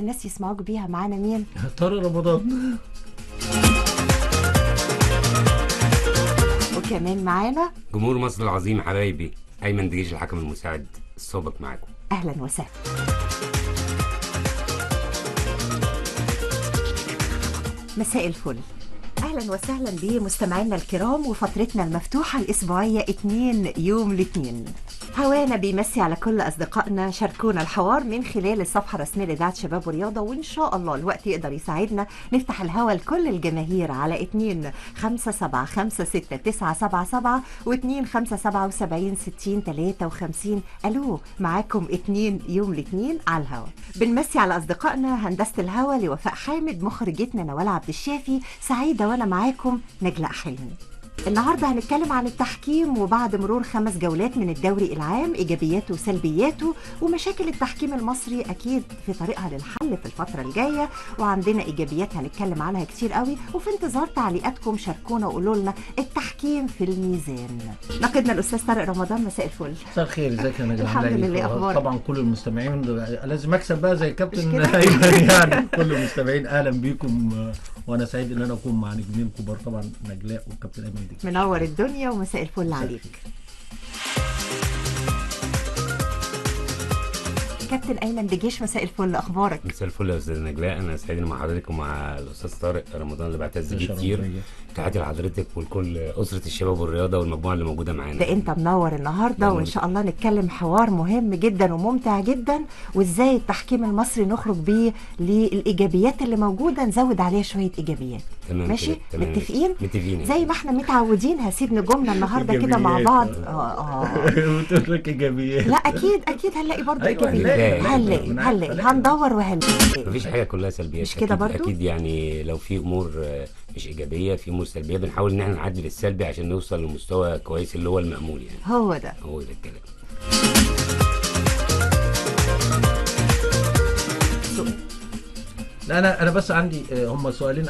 الناس يسمعوك بيها. معانا مين؟ طارق رمضان. وكمان معانا جمهور مصر العظيم حبايبي ايمن دجيش الحكم المساعد السابق معاكم. اهلا وسهلا. مساء الفل. اهلا وسهلا بمستمعينا الكرام وفترتنا المفتوحة الاسبوعية 2 يوم الاثنين. هوانا بيمسي على كل اصدقائنا، شاركونا الحوار من خلال الصفحة الرسمية لاذاعة شباب ورياضة، وان شاء الله الوقت يقدر يساعدنا نفتح الهوا لكل الجماهير على 2 5 7 5 6 9 7 7 و 2 5 77 60 53. الو، معاكم 2 يوم الاثنين على الهوا. بنمسي على اصدقائنا هندسة الهوا لوفاء حامد، مخرجتنا نوال عبد الشافي، سعيدة وانا معاكم نجلاء حلمي. النهارده هنتكلم عن التحكيم، وبعد مرور 5 جولات من الدوري العام ايجابياته وسلبياته ومشاكل التحكيم المصري اكيد في طريقها للحل في الفترة الجاية، وعندنا ايجابيات هنتكلم عنها كتير قوي، وفي انتظار تعليقاتكم شاركونا وقولوا لنا التحكيم في الميزان. ناقدنا الاستاذ طارق رمضان، مساء الفل. مساء الخير، ازيك يا نجلاء؟ الحمد لله، اخبارك؟ طبعا كل المستمعين لازم اكسب بقى زي الكابتن ايمن، يعني كل المستمعين اهلا بيكم، وانا سعيد ان انا اكون مع نجمين كبار طبعا نجلاء والكابتن ايمن دجيش. منور الدنيا ومساء الفل عليك. كابتن ايمن دجيش، مساء الفل، اخبارك؟ مساء الفل يا استاذ نجلاء، انا سعيد مع حضرتك ومع الاستاذ طارق رمضان اللي بعتز بيه كتير. تحياتي لحضرتك ولكل اسره الشباب والرياضة والمجموعة اللي موجودة معانا. ده انت منور النهارده، وان شاء الله نتكلم حوار مهم جدا وممتع جدا، وازاي التحكيم المصري نخرج بيه للايجابيات اللي موجودة، نزود عليها شوية ايجابيات. تمام، ماشي؟ تمام. متفقين؟ متفقين زي ما احنا متعودين. هسيب نجومنا النهارده كده مع بعض. بتقول لك ايجابيات؟ لا اكيد اكيد هنلاقي برضه ايجابيات. هنلاقي هندور وهنلاقي، مفيش حاجة كلها سلبيات، مش كده برضه؟ اكيد يعني لو في امور مش ايجابية في امور سلبية، بنحاول ان احنا نعدل السلبي عشان نوصل لمستوى كويس اللي هو المأمول، يعني هو ده هو ده الكلام. لا انا بس عندي هم سؤالين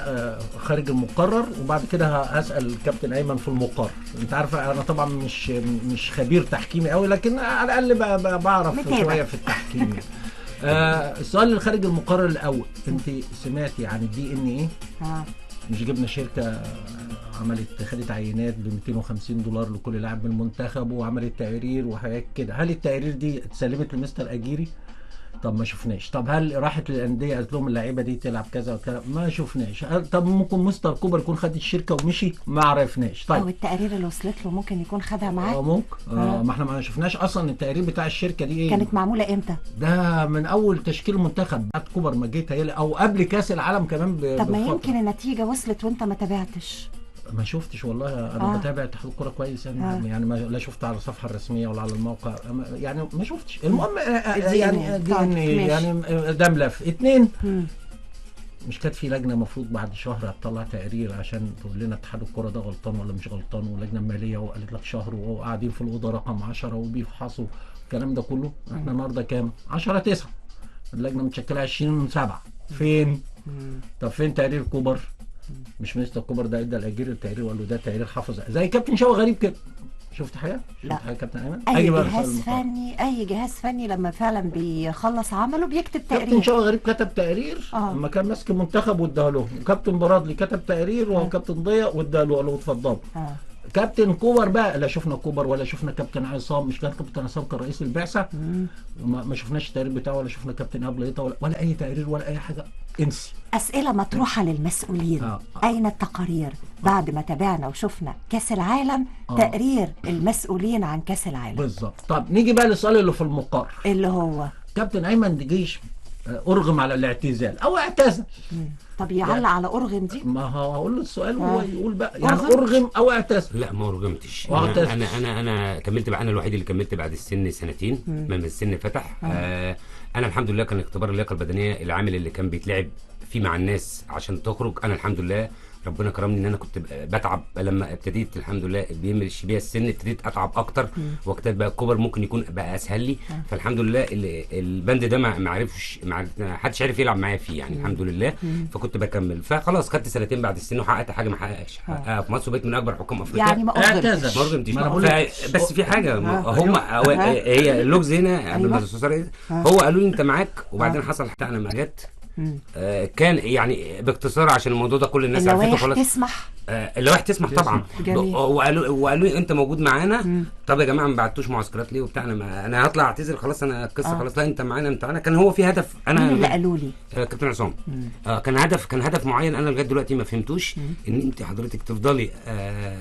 خارج المقرر، وبعد كده هسال الكابتن ايمن في المقرر. انت عارفه انا طبعا مش خبير تحكيمي قوي، لكن على الاقل بعرف شوية في التحكيم يعني. السؤال اللي خارج المقرر الاول، انت سمعتي عن الDNA؟ مش جبنا شركة عملت خدت عينات ب $250 لكل لاعب من المنتخب وعملت تقرير وحاجات كده، هل التقارير دي اتسلمت لمستر اجيري؟ طب ما شفناش. طب هل راحت للاندية قالت لهم اللعيبة دي تلعب كذا وكذا؟ ما شفناش. طب ممكن مستر كوبر يكون خد الشركة ومشي، ما عرفناش. طيب او التقارير اللي وصلت له ممكن يكون خدها معاه. ممكن. ما احنا ما شفناش اصلا التقارير بتاع الشركة دي ايه، كانت معمولة امتى؟ ده من اول تشكيل المنتخب بعد كوبر ما جه او قبل كاس العالم كمان. طب ما يمكن النتيجة وصلت وانت ما تابعتش. ما شفتش والله، انا بتابع اتحاد الكورة كويس يعني، يعني ما لا شفت على الصفحة الرسمية ولا على الموقع، يعني ما شفتش. المهم يعني دي يعني ده ملف. 2 مش كانت في لجنة المفروض بعد شهر هتطلع تقرير عشان تقول لنا اتحاد الكورة ده غلطان ولا مش غلطان، ولجنه ماليه وقالت لك شهر وقاعدين في الاوضة رقم 10 وبيفحصوا الكلام ده كله. احنا النهارده كام؟ 10/9، اللجنة متشكله 20/7. فين؟ طب فين تقرير كوبر؟ مش مستر كوبر ده ادى الاجير التقرير وقال له ده تقرير حافظ زي كابتن شوقي غريب كده. شفت حاجة؟ لا. شفت حاجة كابتن ايمن؟ اي جهاز فني، اي جهاز فني لما فعلا بيخلص عمله بيكتب تقرير. كابتن شوقي غريب كتب تقرير لما كان ماسك المنتخب واداه لهم، وكابتن برادلي كتب تقرير، وكابتن ضياء واداه له قال له اتفضلوا. كابتن كوبر بقى لا شفنا كوبر ولا شفنا كابتن عصام، مش كان كابتن عصام كان رئيس البعثة؟ ما شفناش التقرير بتاعه ولا شفنا كابتن ابليطه ولا اي تقرير ولا اي حاجة. انسي. اسئلة مطروحة للمسؤولين. اين التقارير؟ بعد ما تابعنا وشفنا كاس العالم، تقرير المسؤولين عن كاس العالم بالظبط. طب نيجي بقى للسؤال اللي في المقر، اللي هو كابتن ايمن دجيش ارغم على الاعتزال او اعتزل. طب يعلق يعني على ارغم دي؟ ما هو هقول له السؤال وهو يقول بقى يعني ارغم او اعتزل. لا ما ارغمتش، انا انا انا, أنا كملت بقى، انا الوحيد اللي كملت بعد السن سنتين ما السن فتح. انا الحمد لله كان اختبار اللياقة البدنية العامل اللي كان بيتلعب فيه مع الناس عشان تخرج، انا الحمد لله ربنا كرمني ان انا كنت بتعب لما ابتديت الحمد لله بيمشي بيها السن، ابتديت اتعب اكتر واجتهد بقى الكبر ممكن يكون بقى اسهل لي. فالحمد لله البند ده ما عرفش، ما حدش عرف يلعب معايا فيه يعني الحمد لله. فكنت بكمل، فخلاص خدت سنتين بعد السن وحققت حاجة ما حققش حققها في مصر، وبقيت من اكبر حكام افريقيا يعني. ما ارغمتش، بس في حاجة هم هي اللغز هنا قبل ما الاستاذ هو قالوا لي انت معاك، وبعدين حصل بتاعنا ما جت كان يعني باختصار عشان الموضوع ده كل الناس عرفته خلاص. تسمح اللوائح تسمح طبعا. وقالوا انت موجود معانا. طب يا جماعة ما بعتوش معسكرات ليه وبتاع، انا هطلع اعتذر خلاص، انا القصة خلاص. لا انت معانا انت معانا. كان هو في هدف. انا مين اللي قالوا لي؟ كابتن عصام. كان هدف معين انا لغاية دلوقتي ما فهمتوش. ان انت حضرتك تفضلي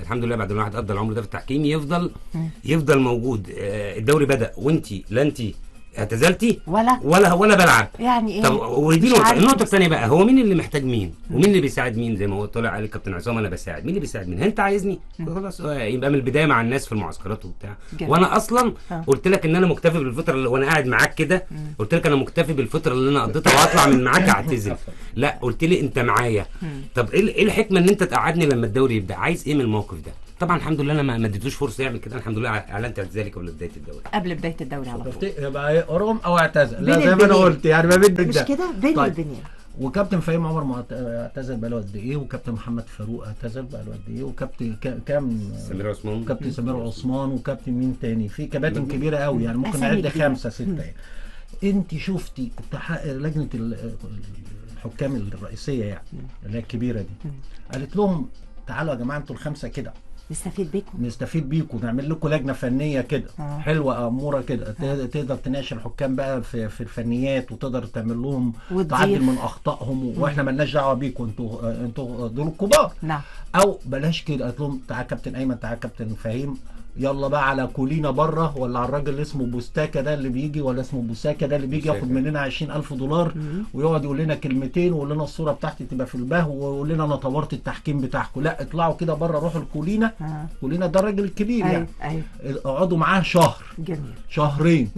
الحمد لله بعد ما الواحد قضى العمر ده في التحكيم يفضل موجود. الدوري بدا وانت لا انت اعتزلتي ولا بلعب يعني ايه. طب ودي النقطة الثانية بقى، هو مين اللي محتاج مين ومين اللي بيساعد مين؟ زي ما هو طلع قال الكابتن عصام انا بساعد مين، اللي بيساعد مين؟ انت عايزني خلاص يبقى من البداية مع الناس في المعسكرات وبتاع. وانا اصلا قلت لك ان انا مكتفي بالفترة اللي وانا قاعد معاك كده، قلت لك انا مكتفي بالفترة اللي انا قضيتها وهطلع من معاك اعتزل. لا قلت لي انت معايا. طب ايه الحكمة ان انت تقعدني لما الدوري يبدا؟ عايز ايه من الموقف ده؟ طبعا الحمد لله انا ما اديتوش فرصة يعمل كده. الحمد لله اعلنت اعتزالي قبل بداية الدوري، قبل بداية الدوري على طول. يبقى قرم او اعتزل. لا زي ما انا قلت يعني ما بين مش كده بين طيب. البنين. وكابتن فهيم عمر اعتزل بقاله قد ايه؟ وكابتن محمد فاروق اعتزل بقاله قد ايه؟ وكابتن كام سمير عثمان، كابتن سمير عثمان، وكابتن مين تاني؟ في كباتن كبيرة قوي يعني ممكن نعد 5 6 يعني. انت شفتي لجنة الحكام الرئيسية يعني اللي هي الكبيرة دي قالت لهم تعالوا يا جماعة انتوا الخمسة كده نستفيد بيكم، نعمل لكم لجنة فنية كده حلوة اموره كده تقدر تناقش الحكام بقى في الفنيات، وتقدر تعمل لهم تعدل من اخطائهم، واحنا مالناش دعوه بيكم، انتوا دول الكبار. نعم. او بلاش كده، قالت لهم تعال كابتن ايمن، تعال كابتن فهيم، يلا بقى على كولينا بره، ولا على الراجل اللي اسمه بوستاكا ده اللي بيجي، ولا اسمه بوساكا ده اللي بيجي ياخد مننا $20,000 ويقعد يقول لنا كلمتين ويقول لنا الصورة بتاعتي تبقى في البهو ويقول لنا انا طورت التحكيم بتاعكم. لا اطلعوا كده بره، روحوا لكولينا. كولينا ده الراجل الكبير يعني. اقعدوا معاه شهر، جميل، شهرين،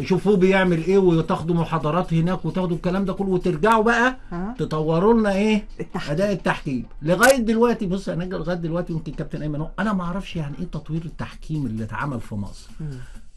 شوفوه بيعمل ايه، وتاخدوا محاضرات هناك وتاخدوا الكلام ده كله، وترجعوا بقى تطوروا لنا ايه اداء التحكيم. لغاية دلوقتي بص انا لغاية دلوقتي يمكن كابتن ايمن انا ما اعرفش يعني ايه تطوير التحكيم اللي اتعمل في مصر.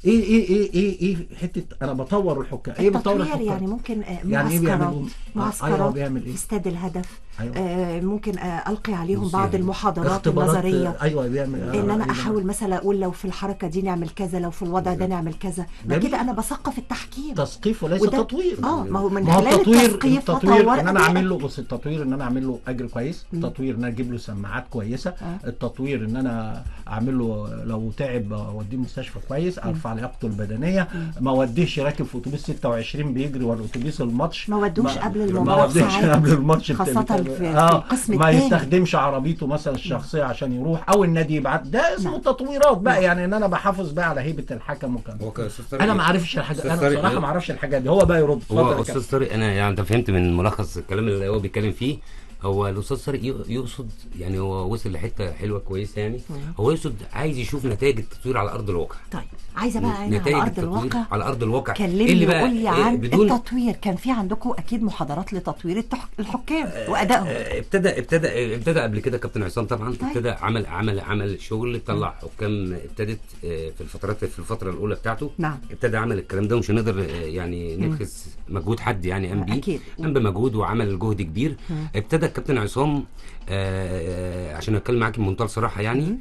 ايه ايه ايه ايه ايه حتة انا بطور الحكام، ايه بطور الحكام يعني؟ ممكن معسكرات، يعني معسكرات، أيوة بيعمل إيه؟ استاد الهدف. أيوة. ممكن القي عليهم بعض المحاضرات النظرية. ايوه بيعمل ان انا احاول مثلا اقول لو في الحركة دي نعمل كذا، لو في الوضع ده نعمل كذا. ما كده انا بثقف التحكيم، تثقيف وليس تطوير. ما هو من خلال التثقيف التطوير ان انا اعمل له، بص التطوير ان انا اعمل له اجر كويس، التطوير ان انا اجيب له سماعات كويسة، التطوير ان انا اعمل له لو تعب اوديه مستشفى كويس، ارفع لياقته البدنية، ما اوديهش راكب في اتوبيس 26 بيجري ورا اتوبيس الماتش، ما ودوش قبل المباراة، ما وديهش قبل الماتش، خاصة في القسم ما يستخدمش عربيته مثلا الشخصية عشان يروح، او النادي يبعت. ده اسمه تطويرات بقى، يعني ان انا بحافظ بقى على هيبة الحكم وكده. انا ما اعرفش الحاجة، انا بصراحة ما اعرفش الحاجات دي، هو بقى يرد. هو استاذ طارق، انا يعني انت فهمت من ملخص الكلام اللي هو بيتكلم فيه، هو الاستاذ طارق يقصد يعني هو وصل لحته حلوة كويسة يعني. هو يقصد عايز يشوف نتائج التطوير على ارض الواقع. طيب عايزه بقى نتائج على ارض الواقع، على ارض الواقع كلمني وقول لي عن التطوير. كان في عندكم اكيد محاضرات لتطوير الحكام وادائهم. ابتدى قبل كده كابتن عصام طبعا. طيب. ابتدى عمل شغل، طلع حكام، ابتدت في الفترة الاولى بتاعته. نعم. ابتدى عمل الكلام ده، ومش هنقدر يعني نبخس مجهود حد يعني، قام بيه، قام بمجهود وعمل جهد كبير. ابتدى كابتن عصام عشان اتكلم معاك بمنتهى الصراحة يعني،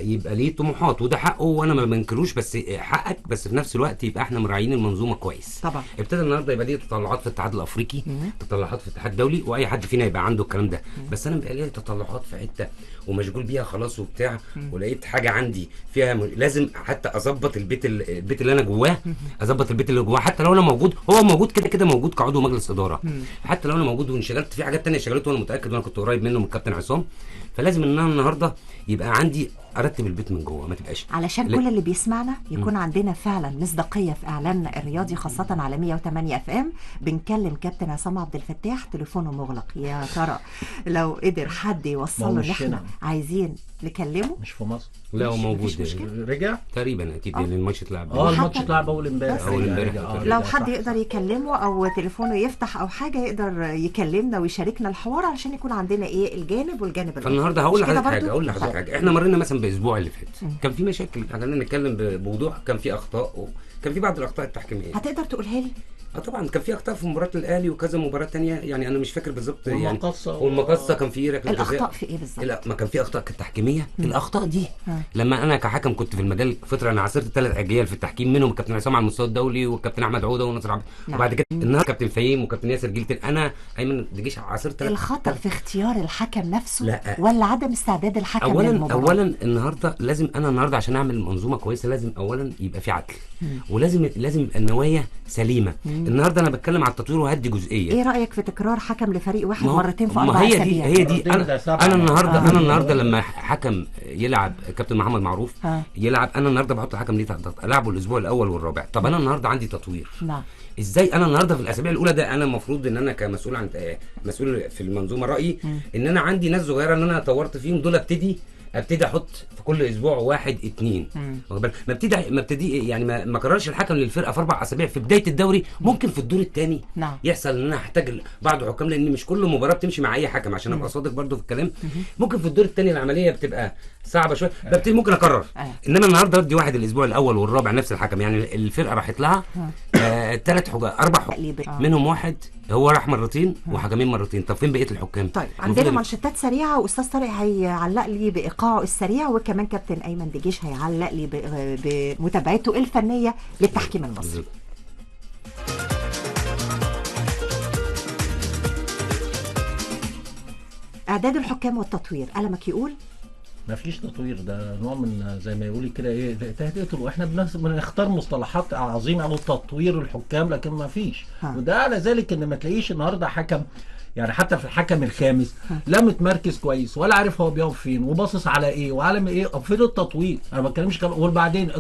يبقى ليه طموحات وده حقه وانا ما بنكروش، بس حقك، بس في نفس الوقت يبقى احنا مراعيين المنظومة كويس. طبعا ابتدى النهارده يبقى ليه تطلعات في الاتحاد الافريقي، تطلعات في الاتحاد الدولي، واي حد فينا يبقى عنده الكلام ده. بس انا بيبقى ليه تطلعات في حتة ومشغول بيها خلاص وبتاع، ولقيت حاجة عندي فيها لازم حتى اظبط البيت، البيت اللي انا جواه، اظبط البيت اللي جواه، حتى لو انا موجود، هو موجود كده كده موجود كعضو مجلس ادارة، حتى لو انا موجود وانشغلت في حاجات ثانية شغلته، وانا متاكد وانا كنت قريب منه من الكابتن عصام، فلازم ان انا النهارده يبقى عندي ارتب البيت من جوه، ما تبقاش علشان كل اللي بيسمعنا يكون عندنا فعلا مصداقية في اعلامنا الرياضي، خاصة على 108 FM. بنكلم كابتن عصام عبد الفتاح، تليفونه مغلق، يا ترى لو قدر حد يوصل له ان احنا عايزين نكلمه. مش في مصر؟ لا هو موجود، رجع تقريبا اكيد يعني، الماتش اتلعب الماتش اتلعب اول امبارح. لو حد يقدر يكلمه او تليفونه يفتح او حاجة يقدر يكلمنا ويشاركنا الحوار، علشان يكون عندنا ايه الجانب والجانب الاخر. فالنهارده هقول لحضرتك حاجة، احنا مرينا مثلا بالاسبوع اللي فات كان في مشاكل، خلينا نتكلم بوضوح، كان في اخطاء، كان في بعض الاخطاء التحكيميه. هتقدر تقولها لي؟ طبعا كان في اخطاء في مباراة الاهلي وكذا مباراة ثانية، يعني انا مش فاكر بالظبط يعني. والمقصه كان في ركلة جزاء. الاخطاء في ايه بالظبط؟ لا ما كان في اخطاء تحكيميه. الاخطاء دي لما انا كحكم كنت في المجال فترة، انا عاصرت 3 اجيال في التحكيم، منهم الكابتن عصام على المستوى الدولي والكابتن احمد عوده ونصر عبد، وبعد كده النهارده كابتن فهيم وكابتن ياسر جيلتين. انا ايمن دجيش عاصرت. الخطا في اختيار الحكم نفسه؟ لا. ولا عدم استعداد الحكم للمباراة؟ اولا النهارده لازم، انا النهارده عشان اعمل منظومة كويسة لازم اولا يبقى في عدل، ولازم يبقى النوايا سليمة. النهارده انا بتكلم على التطوير وهدي جزئية. ايه رايك في تكرار حكم لفريق واحد مرتين في 4 اسابيع؟ هي دي انا النهارده انا النهارده لما حكم يلعب كابتن محمد معروف يلعب، انا النهارده بحط الحكم ليه تحت، العبه الاسبوع الاول والرابع. طب انا النهارده عندي تطوير. نعم. ازاي انا النهارده في الاسابيع الاولى ده انا المفروض ان انا كمسؤول عن مسؤول في المنظومة رايي ان انا عندي ناس صغيرة ان انا طورت فيهم دول، ابتدي احط في كل اسبوع 1 2. واخد بالك؟ ما ابتدي يعني ما كررش الحكم للفرقة في 4 اسابيع في بداية الدوري. ممكن في الدور الثاني يحصل ان انا احتاج بعض حكام، لان مش كل مباراة بتمشي مع اي حكم، عشان ابقى صادق برده في الكلام. ممكن في الدور الثاني العملية بتبقى صعبة شوية، ببتدي ممكن اكرر. انما النهارده ادي واحد الاسبوع الاول والرابع نفس الحكم، يعني الفرقة راحت لها 3 حكام 4 حكام، منهم واحد هو راح مرتين وحكمين مرتين. طب فين بقية الحكام؟ طيب عندنا مانشيتات سريعة، واستاذ طارق هيعلق لي بايقاعه السريع، وكمان كابتن ايمن دجيش هيعلق لي بمتابعته الفنية للتحكيم المصري. اعداد الحكام والتطوير، قلمك يقول ما فيش تطوير، ده نوع من زي ما يقولي كده ايه تهدئه. احنا بنختار مصطلحات عظيمة او تطوير الحكام، لكن ما فيش. وده على ذلك ان ما تلاقيش النهارده حكم، يعني حتى في الحكم الخامس لا متمركز كويس ولا عارف هو بيقف فين وباصص على ايه وعلى ايه. فين التطوير؟ انا ما بتكلمش. وبعدين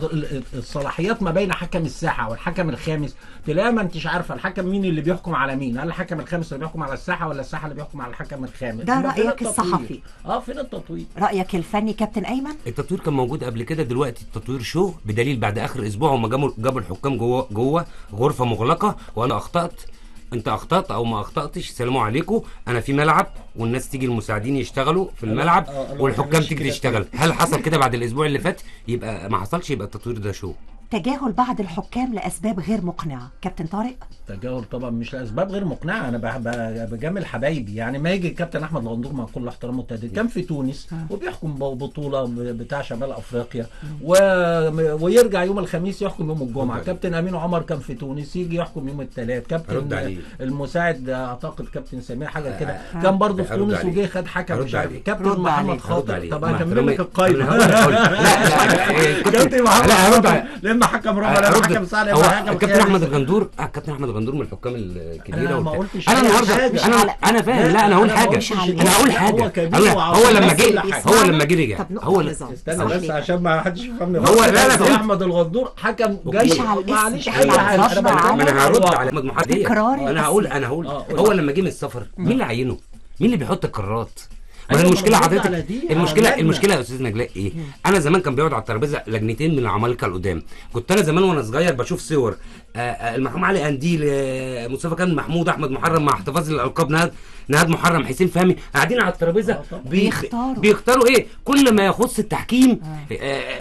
الصلاحيات ما بين حكم الساحة والحكم الخامس تلاقي ما انتش عارفه الحكم مين اللي بيحكم على مين، هل الحكم الخامس اللي بيحكم على الساحة ولا الساحة اللي بيحكم على الحكم الخامس؟ ده رايك الصحفي. فين التطوير؟ رايك الفني كابتن ايمن؟ التطوير كان موجود قبل كده، دلوقتي التطوير شو بدليل بعد اخر اسبوع هم جابوا الحكام جوه غرفة مغلقة، وانا اخطات، انت اخطات او ما اخطاتش، سلام عليكم، انا في ملعب والناس تيجي المساعدين يشتغلوا في الملعب والحكام تيجي تشتغل. هل حصل كده بعد الاسبوع اللي فات؟ يبقى ما حصلش، يبقى التطوير ده شو. تجاهل بعض الحكام لاسباب غير مقنعة، كابتن طارق؟ تجاهل طبعا مش لاسباب غير مقنعة، انا بجامل حبايبي، يعني ما يجي الكابتن احمد الغندور مع كل احترامه والتقدير كان في تونس وبيحكم بطوله بتاع شمال افريقيا ويرجع يوم الخميس يحكم يوم الجمعة. كابتن امين عمر كان في تونس يجي يحكم يوم الثلاث. كابتن المساعد اعتقد كابتن سمير حاجة كده كان برضه في تونس وجه خد حكم مش عارف. كابتن محمد خاطر، طب اكمل لك القايمة. كابتن محمد لما حكم رابع لما حكم ساعة لما حكم كابتن احمد الغندور. كابتن احمد الغندور من الحكام الكبيرة. انا ما قلتش انا النهارده انا فاهم. لا انا هقول حاجة، انا هقول حاجة. هو لما جه، هو لما جه رجع، هو استنى بس عشان ما حدش يفهمني. هو لا احمد الغندور حكم جاي، معلش اي حاجة. انا هرد على احمد محمد. انا هقول هو لما جه من السفر مين اللي عينه؟ مين اللي بيحط القرارات؟ ما هي المشكلة حضرتك، المشكلة يا استاذ نجلاء ايه؟ انا زمان كان بيقعد على الترابيزة لجنتين من العمالقة القدام، كنت انا زمان وانا صغير بشوف صور المرحوم علي قنديل، مصطفى كامل، محمود احمد محرم مع احتفاظ الالقاب، نهاد محرم، حسين فهمي، قاعدين على الترابيزة بيختاروا ايه؟ كل ما يخص التحكيم،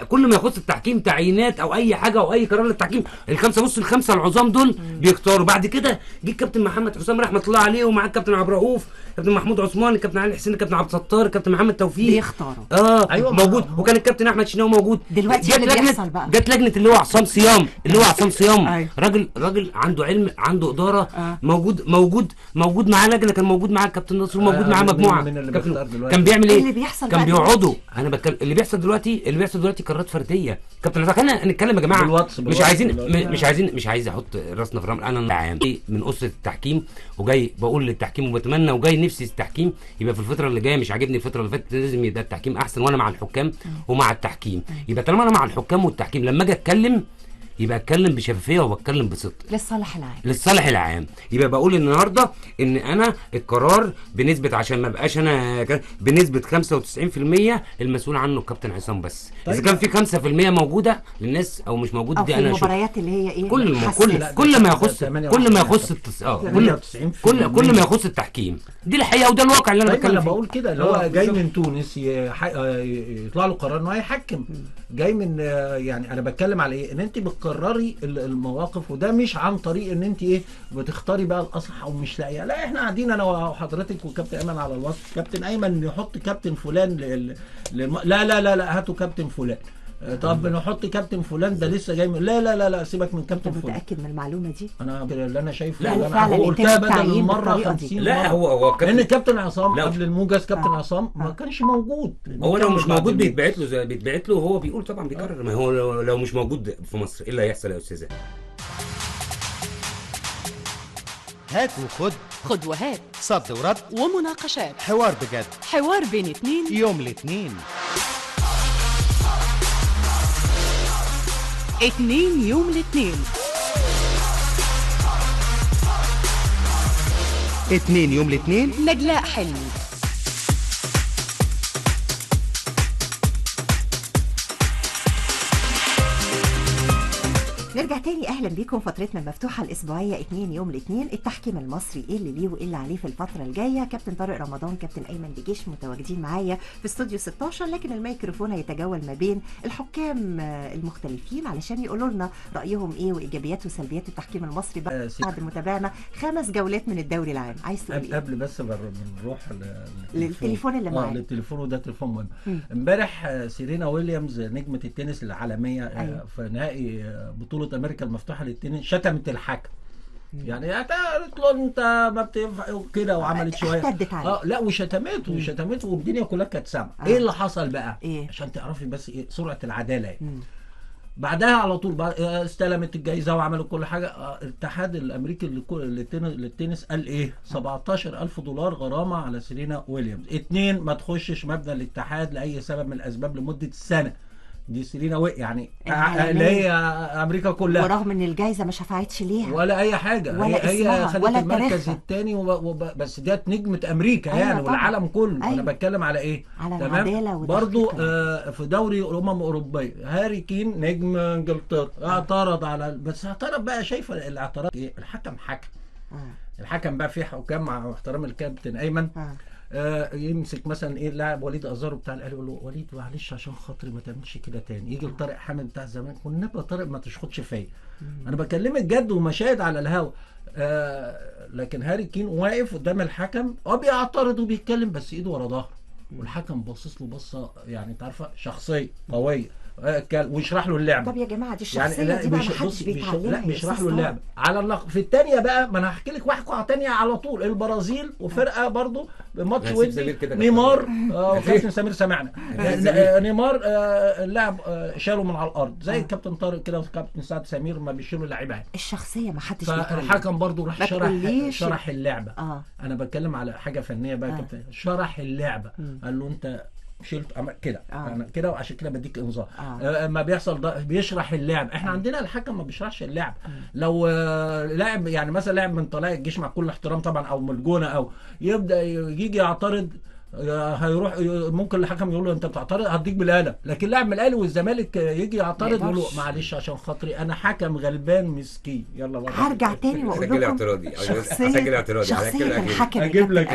كل ما يخص التحكيم تعيينات او اي حاجة او اي قرار للتحكيم، الخمسة بص الخمسة العظام دول بيختاروا. بعد كده جه الكابتن محمد حسام رحمه الله عليه، ومعاه الكابتن عبد الرؤوف، كابتن محمود عثمان، الكابتن علي حسين، الكابتن عبد الستار، الكابتن محمد توفيق، بيختاروا. ايوه موجود، وكان الكابتن احمد شناوي موجود. دلوقتي اللي بيحصل بقى جت لجنة اللي هو عصام صيام، اللي هو عصام صيام راجل عنده علم، عنده ادارة، موجود موجود موجود معاه لجنة، كان موجود معاه الكابتن نصر، وموجود معاه مجموعة. كان بيعمل ايه؟ اللي بيحصل كان بيقعدوا. انا بتكلم اللي بيحصل دلوقتي، اللي بيحصل دلوقتي قرارات فردية. كابتن خلينا نتكلم يا جماعة، مش عايزين مش عايزين مش عايز احط راسنا في الرمل. انا عام من اسره التحكيم وجاي بقول للتحكيم وبتمنى وجاي نفسي التحكيم يبقى في الفترة اللي جاية، مش عاجبني الفترة اللي فاتت، لازم يبقى التحكيم احسن، وانا مع الحكام ومع التحكيم. يبقى طالما انا مع الحكام والتحكيم لما اجي اتكلم يبقى اتكلم بشفافيه وبتكلم بصدق للصالح العام، للصالح العام. يبقى بقول النهارده ان انا القرار بنسبة، عشان ما بقاش انا بنسبة 95% المسؤول عنه الكابتن عصام بس. طيب. اذا كان في 5% موجودة للناس او مش موجودة، دي انا المباريات اللي هي ايه كل ما يخص كل ما يخص كل ما يخص التحكيم، دي الحقيقة وده الواقع اللي انا بتكلم فيه. انا بقول كده اللي هو جاي من تونس يطلع له قرار انه هيحكم، جاي من يعني انا بتكلم على ايه؟ ان انت بتكرري المواقف، وده مش عن طريق ان انت ايه بتختاري بقى الاصح او مش لاقيه. لا احنا قاعدين انا وحضرتك وكابتن ايمن على الوصف، كابتن ايمن يحط كابتن فلان لا لا لا لا هاتوا كابتن فلان، طب نحط كابتن فلان ده لسه جاي لا لا لا لا سيبك من كابتن فلان. متاكد من المعلومة دي؟ انا اللي انا شايفه، لا اللي انا قلتها بدل المرة 50. لا هو كابتن، لان كابتن عصام قبل الموجز كابتن عصام ما كانش موجود. هو لو مش موجود بيتبعت له، بيتبعت له وهو بيقول طبعا بيكرر. ما هو لو مش موجود في مصر ايه اللي هيحصل يا استاذه؟ هات وخد، خد وهات، صد ورد، ومناقشات، حوار بجد، حوار بين اتنين، يوم الاثنين، 2 يوم الاثنين، 2 يوم الاثنين، نجلاء حلمي. نرجع تاني، اهلا بيكم فترتنا المفتوحة الاسبوعية 2 يوم الاثنين. التحكيم المصري ايه اللي ليه وايه اللي عليه في الفترة الجاية؟ كابتن طارق رمضان، كابتن ايمن دجيش متواجدين معايا في استوديو 16، لكن الميكروفون هيتجول ما بين الحكام المختلفين علشان يقولوا لنا رايهم ايه وايجابيات وسلبيات التحكيم المصري بعد متابعنا 5 جولات من الدوري العام. عايز تقول ايه؟ قبل بس بنروح للتليفون اللي معايا، للتليفون، وده تليفون مهم. امبارح سيرينا ويليامز نجمه التنس العالمية في نهائي بطولة أمريكا المفتوحة للتنس شتمت الحكم. يعني قالت له أنت ما بتنفع كده، وعملت شوية لا وشتمته وشتمته، والدنيا كلها كانت سامعة. إيه اللي حصل بقى؟ إيه؟ عشان تعرفي بس إيه سرعة العدالة يعني. بعدها على طول استلمت الجائزة وعملوا كل حاجة. الاتحاد الأمريكي للتنس قال إيه؟ $17,000 غرامة على سيرينا ويليامز. 2 ما تخشش مبنى الاتحاد لأي سبب من الأسباب لمدة سنة. دي سيرينا يعني اللي هي امريكا كلها، ورغم ان الجائزة ما شفعتش ليها ولا اي حاجة، ولا هي خدت ولا المركز الثاني بس ديت نجمه امريكا. أيوة يعني والعالم كله. أيوة. انا بتكلم على ايه؟ على العدالة. برضو في دوري الامم الاوروبية هاري كين نجم انجلترا اعترض على، بس اعترض بقى، شايفه الاعتراض ايه؟ الحكم حكم. الحكم بقى في حكام مع احترام الكابتن ايمن يمسك مثلا ايه اللاعب وليد ازارو بتاع الاهلي، يقول له وليد معلش عشان خاطري ما تعملش كده تاني. يجي لطارق حامد بتاع الزمالك، والنبي طارق ما تشخطش فيا، انا بكلمك جد ومشاهد على الهوا. لكن هاري كين واقف قدام الحكم بيعترض وبيتكلم بس ايده ورا ظهره، والحكم باصص له بصة يعني انت عارفه شخصية قوية، ويشرح له اللعبة. طب يا جماعة دي الشخصية يعني دي بقى ما حدش بيتعلمها. لا بيشرح له اللعبة على في الثانية بقى، ما انا هحكي لك واحدة ثانية على طول. البرازيل وفرقه برضو ماتش ودي، نيمار كابتن سمير سمعنا نيمار اللاعب شاله من على الارض زي الكابتن طارق كده وكابتن سعد سمير ما بيشيلوا اللعيبة. الشخصية ما حدش بيتعلمها. فالحكم برضو راح شرح اللعبة. انا بتكلم على حاجة فنية بقى. كابتن شرح اللعبة، قال له انت شلت كده انا كده، وعشان كده بديك انذار. ما بيحصل ده بيشرح اللعب. احنا عندنا الحكم ما بيشرحش اللعب. لو لاعب يعني مثلا لاعب من طلائع الجيش مع كل احترام طبعا، او من الجونه، او يبدا يجي يعترض، هيروح ممكن الحكم يقول له انت بتعترض هديك بالقلم. لكن لاعب من الاهلي والزمالك يجي يعترض يقول له معلش عشان خاطري انا حكم غلبان مسكين، يلا بقى. هرجع تاني واقول لكم اسجل اعتراضي، اسجل اعتراضي، شخصية الحكم. اجيب لك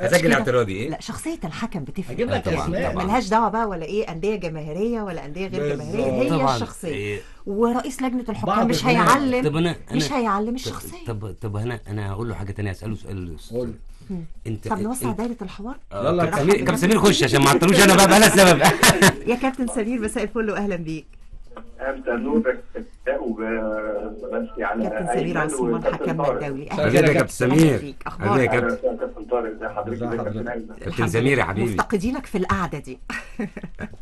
اسجل اعتراضي ايه؟ لا شخصية الحكم بتفرق. اجيب لك اسماء ملهاش دعوه بقى ولا ايه اندية جماهيرية ولا اندية غير جماهيرية، هي الشخصية. ورئيس لجنة الحكام مش هيعلم، مش هيعلم الشخصية. طب انا هقول له حاجة ثانية، اساله سؤال. انت طب نوسع دايرة الحوار. يلا كابتن سمير خش عشان ما اعطلوش انا بقى بلا سبب. يا كابتن سمير مساء الفل واهلا بيك. مساء النور وبمسي على كابتن سمير عثمان حكمنا الدولي. اهلا يا كابتن سمير. اخبارك يا كابتن طارق؟ ازي حضرتك كابتن سمير يا حبيبي؟ مفتقدينك في القعدة دي.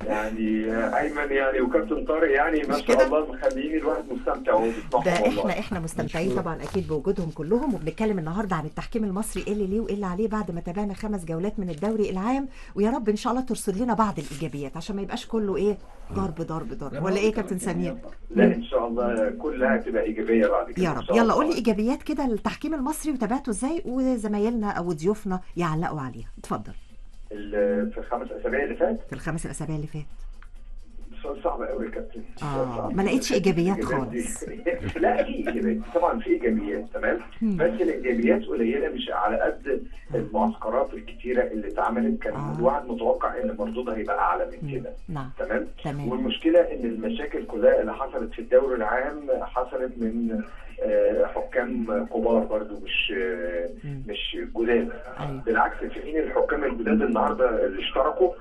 يعني ايمن يعني وكابتن طارق يعني ما شاء الله مخليين الواحد مستمتع وهو بيسمعهم. ده احنا مستمتعين طبعا اكيد بوجودهم كلهم. وبنتكلم النهارده عن التحكيم المصري، ايه اللي ليه وايه اللي عليه بعد ما تابعنا 5 جولات من الدوري العام. ويا رب ان شاء الله ترصد لنا بعض الايجابيات عشان ما يبقاش كله ايه ضرب ضرب ضرب، ولا ايه كابتن سمير؟ لا ان شاء الله كلها تبقى ايجابية بعد كده يا رب. يلا قول لي ايجابيات كده التحكيم المصري وتابعته ازاي، وزمايلنا او ضيوفنا يعلقوا عليها. اتفضل. في ال5 اسابيع اللي فات، في ال5 اسابيع اللي فات سؤال صعب قوي يا كابتن. ما لقيتش ايجابيات خالص. لا في ايجابيات طبعا، في ايجابيات تمام، بس الايجابيات قليله، مش على قد المعسكرات الكتيرة اللي اتعملت كان الواحد متوقع ان مردودها هيبقى اعلى من كده. نعم. تمام. والمشكلة ان المشاكل كلها اللي حصلت في الدوري العام حصلت من حكام كبار برضو، مش جداد. بالعكس، في حين الحكام الجداد النهارده اللي اشتركوا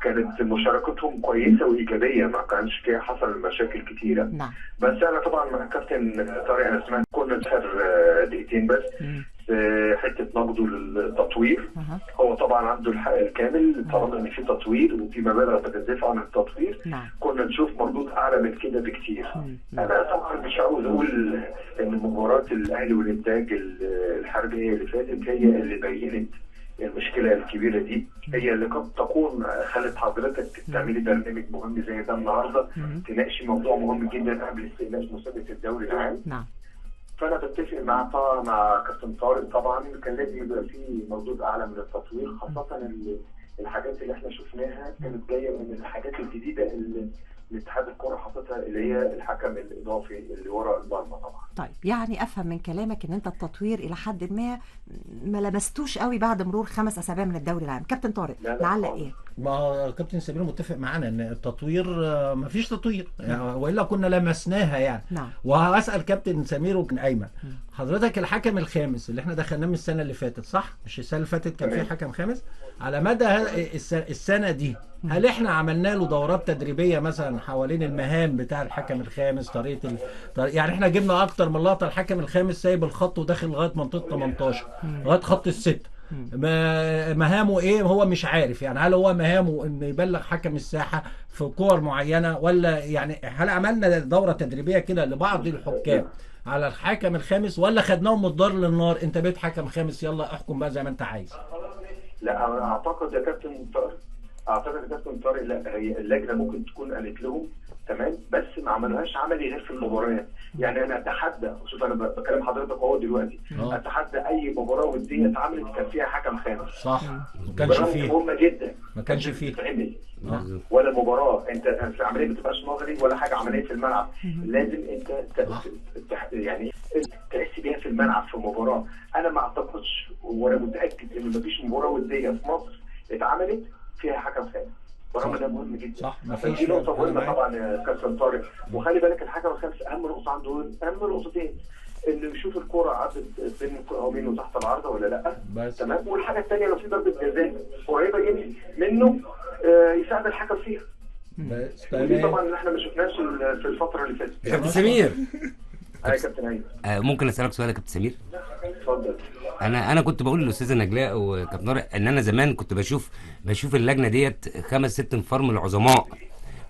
كانت مشاركتهم كويسة وايجابية، ما كانش فيها حصل مشاكل كتيرة. نعم. بس انا طبعا مع كابتن طارق، انا سمعت كنا اخر دقيقتين بس في حتة نقده للتطوير. هو طبعا عنده الحق الكامل طالما ان في تطوير وفي مبالغ بتدفع عن التطوير. نعم. كنا نشوف مردود اعلى من كده بكتير. انا طبعا مش عاوز اقول ان مباراة الاهلي والانتاج الحربية اللي فاتت هي اللي بينت المشكلة الكبيرة دي، هي اللي قد تكون خلت حضرتك تعملي برنامج مهم زي ده النهارده، تناقشي موضوع مهم جدا قبل استئناف مسابقة الدوري العام. نعم. فانا بتفق مع كابتن طارق، طبعا كان لازم يبقى في مردود اعلى من التطوير، خاصة الحاجات اللي احنا شفناها كانت جاية من الحاجات الجديدة اللي الاتحاد الكره حاططها، اللي هي الحكم الاضافي اللي ورا المرمى طبعا. طيب، يعني افهم من كلامك ان انت التطوير الى حد ما ما لمستوش قوي بعد مرور 5 اسابيع من الدوري العام. كابتن طارق نعلق ايه؟ ما هو كابتن سمير متفق معانا ان التطوير ما فيش تطوير يعني، والا كنا لمسناها يعني. نعم. وهسال كابتن سمير وكابتن ايمن، حضرتك الحكم الخامس اللي احنا دخلناه من السنة اللي فاتت، صح؟ مش السنة اللي فاتت كان في حكم خامس؟ على مدى السنة دي هل احنا عملنا له دورات تدريبية مثلا حوالين المهام بتاع الحكم الخامس، طريقه يعني احنا جبنا اكتر من لقطة الحكم الخامس سايب الخط وداخل لغاية منطقة 18 لغاية خط الستة، مهامه ايه هو مش عارف يعني. هل هو مهامه انه يبلغ حكم الساحة في كور معينة، ولا يعني هل عملنا دوره تدريبية كده لبعض الحكام على الحكم الخامس، ولا خدناهم من الدار للنار، انت بقيت حكم خامس يلا احكم بقى زي ما انت عايز؟ لا، انا اعتقد يا كابتن طارق، لا، هي اللجنة ممكن تكون قالت لهم تمام، بس ما عملوهاش عملي غير في المباريات. يعني انا اتحدى، شوف انا بكلم حضرتك اهو دلوقتي، اتحدى اي مباراة وديه اتعملت كان فيها حكم خامس. صح، ما كانش فيه، مهمة جدا، ما كانش فيه ولا مباراة. انت في عملية ما بتبقاش نظري ولا حاجة عملية في الملعب، لازم انت يعني تحس بيها في الملعب في مباراة. انا ما اعتقدش وانا متاكد ان ما فيش مباراة وديه في مصر اتعملت فيها حكم خامس، برغم ده مهم جدا. صح، مفيش. دي نقطة مهمة طبعا يا كابتن طارق. وخلي بالك الحكم الخامس أهم نقطة عنده، أهم نقطتين، إنه يشوف الكرة عدت بين القائمين وتحت العارضة ولا لأ، تمام. والحاجة الثانية لو في ضربة جزاء قريبة جدا منه يساعد الحكم فيها. بس ودي طبعا اللي احنا ما شفناش في الفترة اللي فاتت. كابتن سمير. يا كابتن ايمن، ممكن اسالك سؤال يا كابتن سمير؟ اتفضل. انا كنت بقول للاستاذه نجلاء وكابتن طارق ان انا زمان كنت بشوف اللجنة ديت 5 6 انفار من العظماء،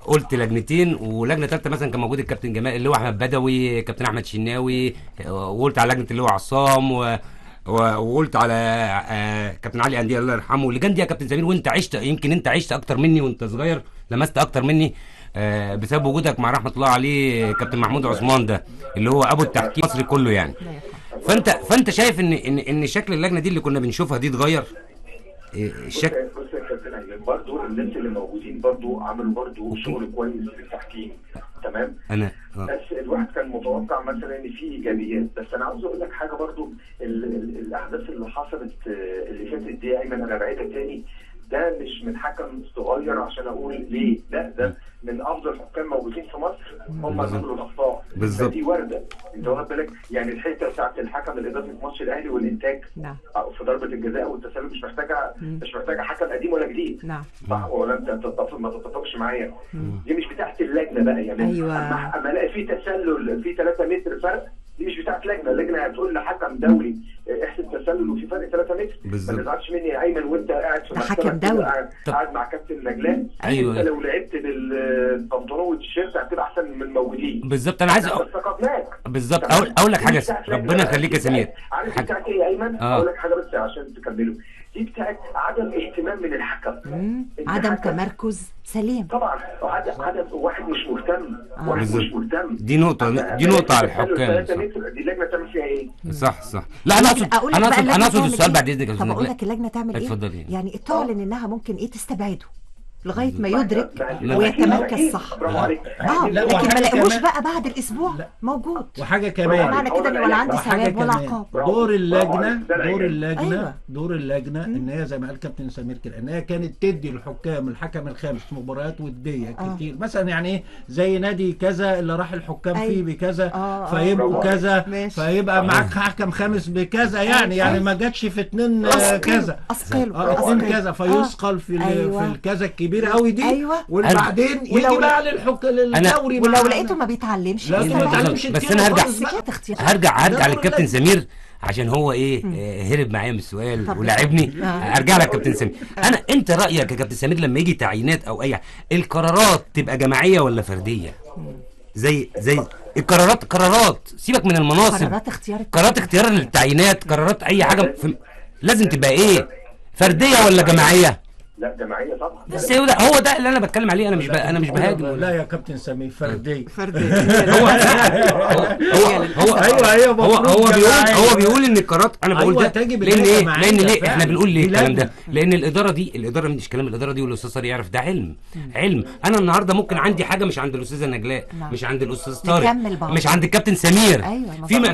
قلت لجنتين ولجنه ثالثة مثلا كان موجود الكابتن جمال اللي هو احمد بدوي، كابتن احمد شناوي، وقلت على لجنة اللي هو عصام، وقلت على كابتن علي اندية الله يرحمه. اللجان دي يا كابتن سمير، وانت عشت، يمكن انت عشت اكتر مني وانت صغير، لمست اكتر مني بسبب وجودك مع رحمه الله عليه كابتن محمود عثمان، ده اللي هو ابو التحكيم المصري كله يعني. فانت شايف ان ان ان شكل اللجنة دي اللي كنا بنشوفها دي اتغير؟ الشكل. بص يا كابتن ايمن، برضه الناس اللي موجودين برضه عملوا برضه شغل كويس في التحكيم، تمام. انا بس الواحد كان متوقع مثلا ان في ايجابيات. بس انا عاوز اقول لك حاجة برضه، الاحداث اللي حصلت اللي فاتت دي يا ايمن، انا بعيدها تاني، ده مش من حكم صغير عشان اقول ليه، لا، ده من افضل حكام موجودين في مصر هم اللي عملوا الاخطاء. بالظبط، دي وارده، انت واخد بالك يعني. الحتة بتاعت الحكم الاضافي في ماتش الاهلي والانتاج في ضربه الجزاء والتسلل مش محتاجه حكم قديم ولا جديد. نعم، صح ولا انت ما تتفقش معايا؟ دي مش بتاعت اللجنة بقى يعني. ايوه، اما الاقي في تسلل في 3 متر فرق، دي مش بتاعت لجنة. اللجنة هتقول لحكم دولي احسب تسلل وفي فرق 3 متر. ما تزعلش مني يا ايمن وانت قاعد في حكم دولي قاعد مع كابتن نجلاء. ايوه، انت لو لعبت بالبنطلون والتيشيرت هتبقى احسن من الموجودين. بالظبط، انا عايز بالظبط اقول لك حاجة، ربنا يخليك يا سمير. عارف بتاعت ايه يا ايمن؟ اقول لك حاجة بس عشان تكملوا. دي بتاعت عدم اهتمام من الحكم، عدم تمركز سليم طبعا، عدم واحد مش مهتم، واحد مش مهتم. دي نقطة، دي نقطة على الحكام. دي اللجنة تعمل فيها ايه؟ صح صح. لا انا اقصد، انا اقصد السؤال بعد اذنك. طب اقول لك اللجنة تعمل ايه؟ اتفضلي. يعني تعلن انها ممكن ايه تستبعده. لغاية ما يدرك ويتمركز صح. برافو عليك. لكن ما لاقوش بقى بعد الاسبوع موجود. وحاجه كمان، معنى كده ان ولا عندي ثواب ولا عقاب. دور اللجنة، دور اللجنة، دور اللجنة ان هي زي ما قال كابتن سمير كده، ان هي كانت تدي الحكام الحكم الخامس مباريات وديه كتير مثلا، يعني ايه زي نادي كذا اللي راح الحكام فيه بكذا فيبقوا كذا، فيبقى معاك حكم خامس بكذا، يعني ما جاتش في 2 كذا، 2 كذا، فيثقل في الكذا الكبير قوي دي. أيوة. وبعدين يجي بقى للحكم للدوري، ولو لقيته ما بيتعلمش، لا ما بيتعلمش. بس انا هرجع للكابتن سمير عشان هو ايه هرب معايا من السؤال ولعبني. ارجع لك كابتن سمير، انا انت رايك يا كابتن سمير لما يجي تعيينات او اي القرارات تبقى جماعية ولا فردية؟ زي القرارات، قرارات سيبك من المناصب، قرارات اختيار التعيينات، قرارات اي حاجة لازم تبقى ايه، فردية ولا جماعية؟ لا جماعية طبعا. بس هو ده اللي انا بتكلم عليه، انا مش بهاجم. لا يا كابتن سمير، فردية. هو هو ايوه هو بيقول ان القرارات، انا بقول ده لان ايه، لان ليه احنا بنقول ليه الكلام ده؟ لان الادارة دي، الادارة مش كلام الادارة دي، والاستاذ طارق يعرف ده علم. انا النهارده ممكن عندي حاجة مش عند الاستاذة نجلاء، مش عند الاستاذ طارق، مش عند الكابتن سمير.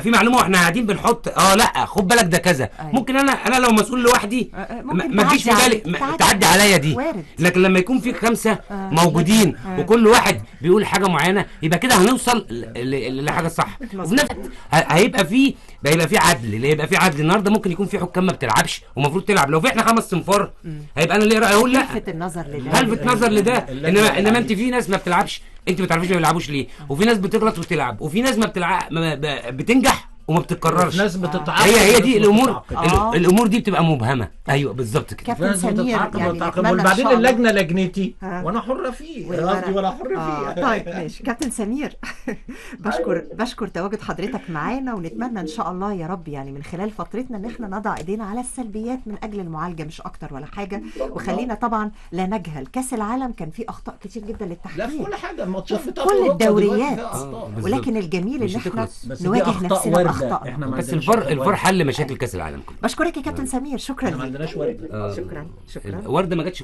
في معلومة واحنا قاعدين بنحط لا خد بالك ده كذا. ممكن انا لو مسؤول لوحدي ما فيش في بالي تعدي عليا دي، لكن لما يكون في 5 موجودين وكل واحد بيقول حاجة معينة، يبقى كده هنوصل لحاجة صح. وفي نفس هيبقى في عدل. اللي هيبقى في عدل النهارده ممكن يكون في حكام ما بتلعبش ومفروض تلعب. لو في احنا 5 صنفار هيبقى انا ليه راي اقول لا، لفت النظر لده، لفت نظر لده. انما انت في ناس ما بتلعبش، انت ما تعرفيش ما بيلعبوش ليه، وفي ناس بتغلط وتلعب، وفي ناس ما بتلعب بتنجح وما بتتكررش. ناس بتتعاقب. هي دي الامور، الامور دي بتبقى مبهمة. ايوه بالظبط كده كابتن سمير. يعني وبعدين اللجنة لجنتي وانا حره فيه، قصدي وانا حر فيه. طيب ماشي كابتن سمير. بشكر تواجد حضرتك معانا، ونتمنى ان شاء الله يا رب يعني من خلال فترتنا ان احنا نضع ايدينا على السلبيات من اجل المعالجة، مش اكتر ولا حاجة. وخلينا طبعا لا نجهل كاس العالم كان فيه اخطاء كتير جدا للتحكيم، لا في كل حاجة، الماتشات في كل الدوريات، ولكن الجميل ان احنا نواجه نفسنا باخطائنا. احنا بس الفار حل مشاكل كاس العالم كله. بشكرك يا كابتن سمير، شكرا لك. ما عندناش ورده. شكرا شكرا. ورده ما جاتش.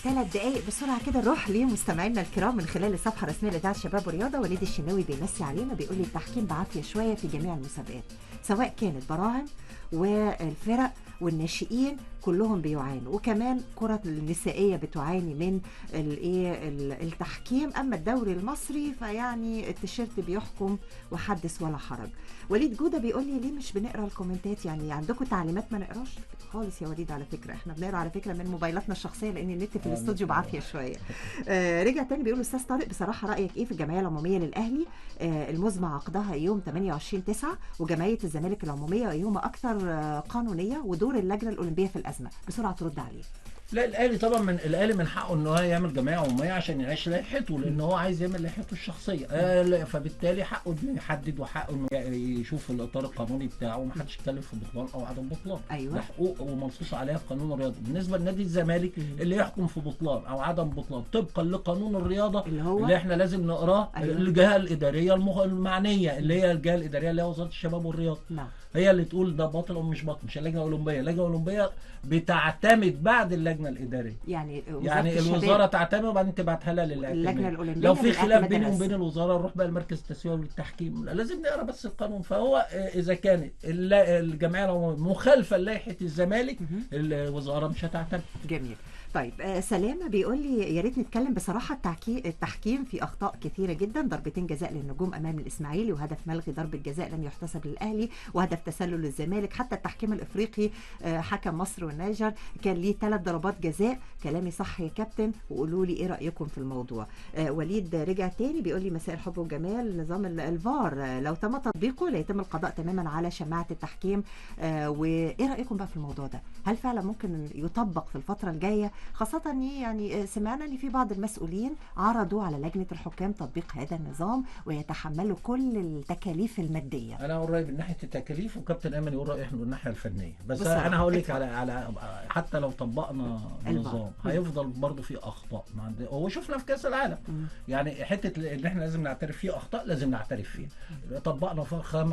ثلاث دقايق بسرعة كده نروح لمستمعينا الكرام من خلال الصفحة الرسمية لإذاعة شباب ورياضة. وليد الشناوي بيمسي علينا بيقول لي التحكيم بعافية شوية في جميع المسابقات، سواء كانت براعم والفرق والناشئين كلهم بيعانوا، وكمان كرة النسائية بتعاني من الايه التحكيم. اما الدوري المصري فيعني التيشيرت بيحكم وحدث ولا حرج. وليد جودة بيقول لي ليه مش بنقرا الكومنتات، يعني عندكم تعليمات ما نقراش خالص يا وليد؟ على فكرة احنا بنقرا على فكرة من موبايلاتنا الشخصية لان النت في الاستوديو بعافية شوية. رجع تاني بيقول استاذ طارق بصراحة رأيك ايه في الجمعية العمومية للاهلي المزمع عقدها يوم 28/9 وجمعية الزمالك العمومية يوم اكثر قانونية ودور اللجنة الأولمبية في الأزمة؟ بسرعة ترد عليه. لا الاهلي طبعا من الاهلي من حقه ان هو يعمل جمعية عموميه عشان يعيش لائحته، لان هو عايز يعمل لائحته الشخصية، فبالتالي حقه انه يحدد وحقه انه يشوف الاطار القانوني بتاعه، ومحدش يتكلم في بطلان او عدم بطلان. ايوه ده حقوق ومنصوص عليها في قانون الرياضة. بالنسبة لنادي الزمالك اللي يحكم في بطلان او عدم بطلان طبقا لقانون الرياضة اللي هو اللي احنا لازم نقراه. أيوة. الجهة الادارية المعنية اللي هي الجهة الادارية اللي هي وزارة الشباب والرياضة. نعم. هي اللي تقول ده باطل او مش باطل، مش اللجنة الاولمبية. اللجنة الاولمبية بتعتمد بعد اللجنة الادارية، يعني الوزارة تعتمد وبعدين تبعتها لها للاعتماد. اللجنة الاولمبية لو في خلاف بيني وبين الوزارة نروح بقى المركز التسوية والتحكيم، لازم نقرا بس القانون. فهو اذا كانت الجمعية العمومية مخالفة لائحة الزمالك الوزارة مش هتعتمد. جميل. طيب سلامه بيقول لي يا ريت نتكلم بصراحة، التحكيم في اخطاء كثيرة جدا، ضربتين جزاء للنجوم امام الاسماعيلي، وهدف ملغي ضربه جزاء لم يحتسب للاهلي، وهدف تسلل للزمالك، حتى التحكيم الافريقي حكم مصر والنيجر كان ليه 3 ضربات جزاء. كلامي صح يا كابتن؟ وقولوا لي ايه رايكم في الموضوع. وليد رجع تاني بيقول لي مساء الحب والجمال، نظام الفار لو تم تطبيقه ليتم القضاء تماما على شماعة التحكيم. وايه رايكم بقى في الموضوع ده؟ هل فعلا ممكن يطبق في الفترة الجاية؟ خاصة يعني سمعنا ان في بعض المسؤولين عرضوا على لجنة الحكام تطبيق هذا النظام ويتحملوا كل التكاليف المادية. انا اقول رأيي من ناحية التكاليف، وكابتن ايمن يقول رأيه من الناحية الفنية. بس انا هقول لك على حتى لو طبقنا النظام هيفضل برضه في اخطاء. هو شفنا في كأس العالم يعني حتة ان احنا لازم نعترف فيه اخطاء، لازم نعترف فيها. طبقنا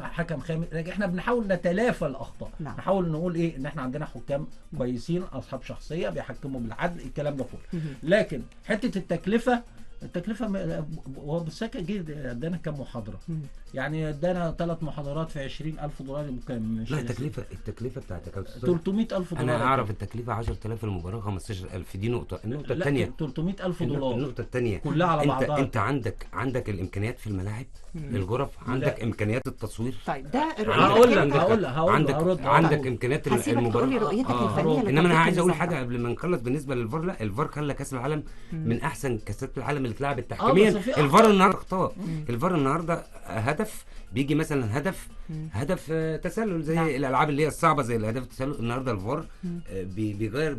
حكم خامس، احنا بنحاول نتلافى الاخطاء. نحاول نقول ايه، ان احنا عندنا حكام كويسين اصحاب شخصية بيحكموا بالعدل، الكلام ده كله. لكن حتة التكلفة هو بالسكه جه ادانا كام محاضرة؟ يعني ادانا 3 محاضرات في 20,000 دولار بكام؟ لا التكلفة بتاعت 300,000 دولار. انا اعرف التكلفة 10,000 المباراة، 15,000 دي نقطة. النقطة الثانية 300,000 دولار. النقطة الثانية كلها على بعضها. انت عندك الامكانيات في الملاعب، الغرف، عندك امكانيات التصوير. طيب ده هقول عندك امكانيات المباراة. رؤيتك الفنية. انما انا عايز اقول حاجة قبل ما نخلص بالنسبة للفار. لا، الفار خلى كاس العالم من احسن كاسات العالم اللي اتلعبت تحكيميا. الفار النهارده اخطاء. الفار النهارده هدف بيجي مثلا هدف تسلل زي الالعاب اللي هي الصعبة زي الهدف التسلل. النهارده الفار بيغير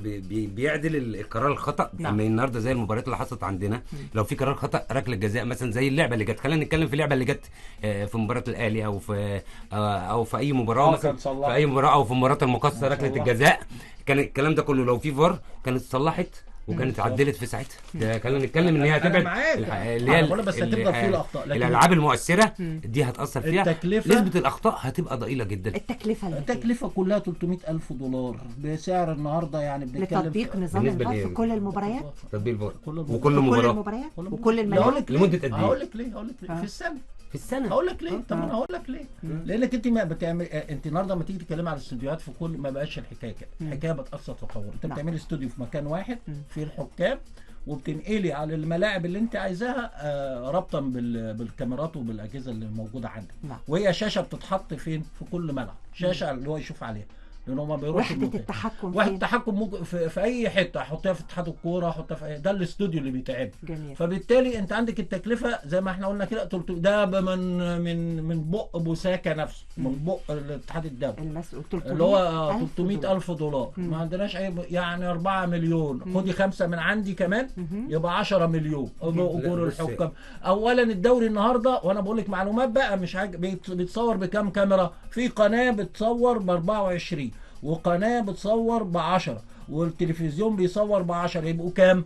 بيعدل القرار الخطا. اما النهارده زي المباريات اللي حصلت عندنا لو في قرار خطا ركلة جزاء مثلا زي اللعبة اللي جت، خلينا نتكلم في اللعبة اللي جت في مباراة الاهلي او في اي مباراة مثلا، في اي مباراة او في مباراة المقاصه ركلة الجزاء، كان الكلام ده كله لو في فار كانت اتصلحت وكانت عدلت في ساعتها. ده خلينا نتكلم ان هي هتبعد اللي هي بس هتفضل فيه الاخطاء، الالعاب المؤثرة دي هتاثر فيها التكلفة. نسبه الاخطاء هتبقى ضئيلة جدا. التكلفة كلها 300,000 دولار بسعر النهارده، يعني بنتكلم لتطبيق نظام الفار في كل المباريات، تطبيق الفار وكل مباراة وكل الملاعب لمدة قد ايه؟ هقول لك ليه في السنة. هقول لك ليه. طب انا هقول لك ليه. لانك انت ما بتعمل، انت النهارده لما تيجي تتكلمي على الاستوديوهات في كل ما بقاش الحكاية كده، الحكاية بتأثر تطور. انت بتعملي استوديو في مكان واحد في الحكام، وبتنقلي على الملاعب اللي انت عايزاها ربطا بالكاميرات وبالاجهزه اللي موجودة عندك. وهي شاشة بتتحط فين؟ في كل ملعب شاشة اللي هو يشوف عليها، لان هو ما بيروحش وحده التحكم. وحده التحكم ممكن في اي حتة، احطها في اتحاد الكورة، احطها في أي... ده الاستوديو اللي بيتعب. فبالتالي انت عندك التكلفة زي ما احنا قلنا كده، ده من من من بق بوساكه نفسه، من بق الاتحاد الدولي المسؤول، اللي هو 300,000 دولار. ما عندناش اي يعني 4 مليون، خدي 5 من عندي كمان يبقى 10 مليون اجور الحكام. اولا الدوري النهارده، وانا بقول لك معلومات بقى مش حاجة، بيتصور بكام كاميرا؟ في قناة بتصور ب 24، وقناة بتصور ب10، والتلفزيون بيصور ب10، يبقوا كام؟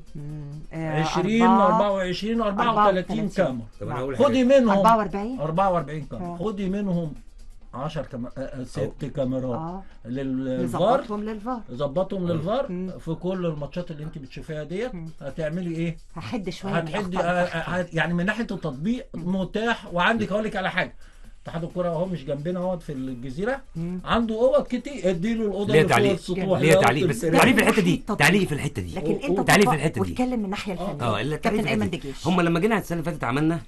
20 24 34 كاميرا. خدي منهم 44 كاميرا، خدي منهم 10 كاميرا، 6 كاميرات للفار، ظبطهم للفار في كل الماتشات اللي انت بتشوفيها ديت. هتعملي ايه؟ هحد شوية، هتحدي يعني من ناحية التطبيق متاح. وعندك هقول لك على حاجة، اتحاد الكورة اهو مش جنبنا اهوت في الجزيرة، عنده اوض كتير، اديله الاوضة اللي فوق السطوح. ليه تعليق بس، تعليق في الحتة دي، تعليق في الحتة دي، لكن انت تعليق في الحتة دي واتكلم من الناحية الفنية. كابتن ايمن دجيش، هم لما جينا السنة اللي فاتت عملنا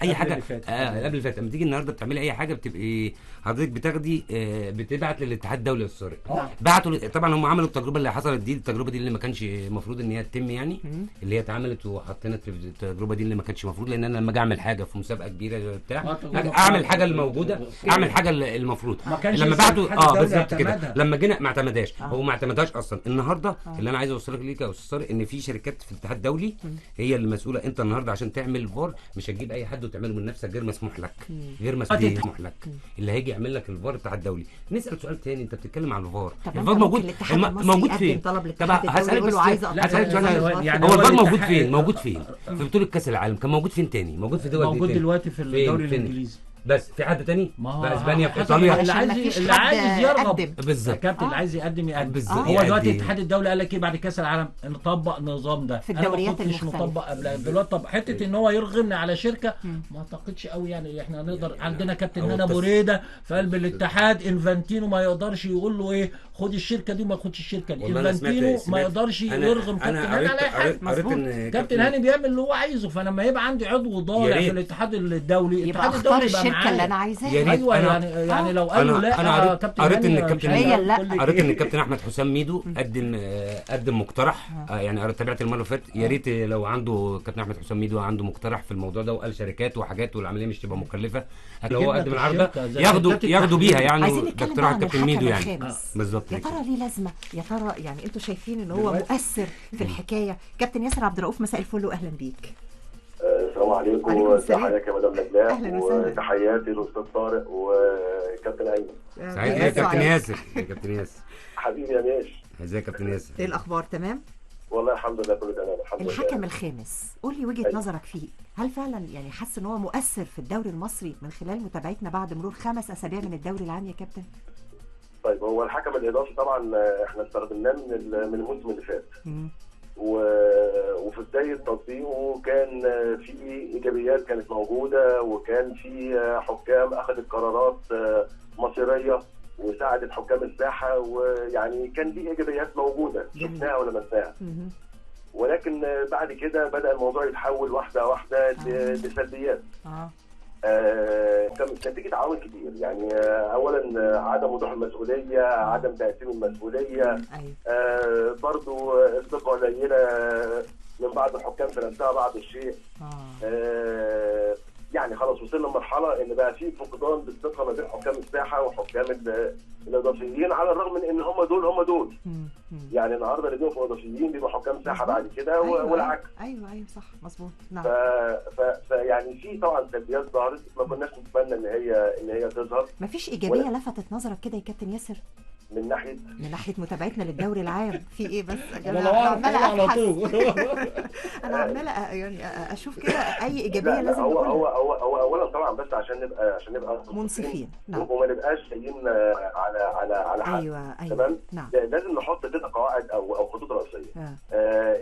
اي حاجة قبل اللي فاتت. لما تيجي النهارده بتعملي اي حاجة بتبقي حضرتك بتاخدي بتبعت للاتحاد الدولي السوري. بعتوا طبعا، هم عملوا التجربة اللي حصلت دي، التجربة دي اللي ما كانش المفروض ان هي تتم، يعني اللي هي اتعملت وحطينا التجربة دي اللي ما كانش المفروض، لان انا لما اجي اعمل حاجة في مسابقة كبيرة بتاع اعمل حاجة اللي موجودة، اعمل حاجة اللي المفروض. لما بعتوا بالظبط كده، لما جينا ما اعتمدهاش، هو ما اعتمدهاش اصلا. النهارده اللي انا عايز اوصلك ليك يا استاذ طارق، ان في شركات في الاتحاد الدولي هي المسؤولة. انت النهارده عشان تعمل فار مش هتجيب اي حد وتعمله من نفسك، غير مسموح لك، غير مسموح لك. اللي هيجي يعمل لك الفار بتاع الدولي. نسال سؤال تاني، انت بتتكلم على الفار، الفار موجود، موجود فين؟ طب هسالك بس، هسالك سؤال، يعني هو الفار موجود فين؟ موجود فين في بطوله كاس العالم؟ كان موجود فين تاني؟ موجود في دول موجود دلوقتي في الدوري الانجليزي بس في حد تاني في اسبانيا، في ايطاليا، اللي عايز يرغب بالظبط يا كابتن، اللي عايز يقدم يقدم بالظبط. هو دلوقتي الاتحاد الدولي قال لك ايه بعد كاس العالم؟ نطبق النظام ده في الدوريات المختلفة. مش مطبق قبل دلوقتي. طب حتة ان هو يرغمنا على شركة ما اعتقدش قوي يعني احنا هنقدر. عندنا كابتن هنا بريدة في قلب الاتحاد، انفانتينو ما يقدرش يقول له ايه خد الشركة دي وما خدش الشركة دي. انفانتينو ما يقدرش يرغم كابتن هاني على اي حاجة. كابتن هاني بيعمل اللي هو عايزه. فلما يبقى عندي عضو ضالع في الاتحاد الدولي، الاتحاد الدولي يبقى معايا اللي انا عايزاه. ايوه يعني لو قالوا لا. انا قريت ان الكابتن قريت ان الكابتن احمد حسام ميدو قدم مقترح، يعني تابعت المرة اللي فاتت. يا ريت لو عنده كابتن احمد حسام ميدو عنده مقترح في الموضوع ده، وقال شركات وحاجات والعملية مش تبقى مكلفة. لو هو قدم العرض ده ياخدوا بيها يعني دكتور كابتن ميدو يعني بالظبط. يا ترى ليه لازمه؟ يا ترى يعني انتوا شايفين ان هو مؤثر في الحكاية؟ كابتن ياسر عبد الرؤوف مساء الفل واهلا بيك. السلام عليكم، تحياتي يا مدام نجلاء، وتحياتي للاستاذ طارق وكابتن ايمن. سعيد يا كابتن ياسر. يا كابتن ياسر حبيبي يا ماشي. ازيك يا كابتن ياسر؟ ايه الاخبار؟ تمام والله الحمد لله كله تمام الحمد لله. الحكم الخامس قول لي وجهة نظرك فيه، هل فعلا يعني حاسس ان هو مؤثر في الدوري المصري من خلال متابعتنا بعد مرور 5 اسابيع من الدوري العام يا كابتن؟ طيب هو الحكم الاضافي طبعا احنا استخدمناه من الموسم اللي فات، وفي بداية تطبيقه كان في ايجابيات كانت موجودة، وكان في حكام اخذت قرارات مصيرية وساعدت حكام الساحة، ويعني كان في ايجابيات موجودة شفناها ولمسناها. ولكن بعد كده بدا الموضوع يتحول واحدة واحدة لسلبيات. نتيجة عوامل كتير، يعني اولا عدم وضوح المسؤولية، عدم تقسيم المسؤولية، برضو الثقة قليله من بعض الحكام في نفسها بعض الشيء. يعني خلاص وصلنا لمرحلة ان بقى في فقدان بالثقة ما بين حكام الساحة وحكام الاضافيين، على الرغم من ان هم دول يعني النهارده اللي بيبقوا اضافيين بيبقوا حكام ساحة بعد كده. أيوة والعكس. ايوه صح مظبوط. نعم. فيعني في طبعا سلبيات ظهرت ما كناش نتمنى ان هي تظهر. مفيش ايجابية لفتت نظرك كده يا كابتن ياسر؟ من ناحية متابعتنا للدوري العام في ايه بس يا جماعة؟ انا عماله ابحث. انا عماله يعني اشوف كده اي ايجابية لازم نقولها. هو اولا طبعا بس عشان نبقى منصفين. نعم. وما نبقاش جايين على حد. ايوه تمام. نعم. لازم نحط كده قواعد او خطوط رئيسية.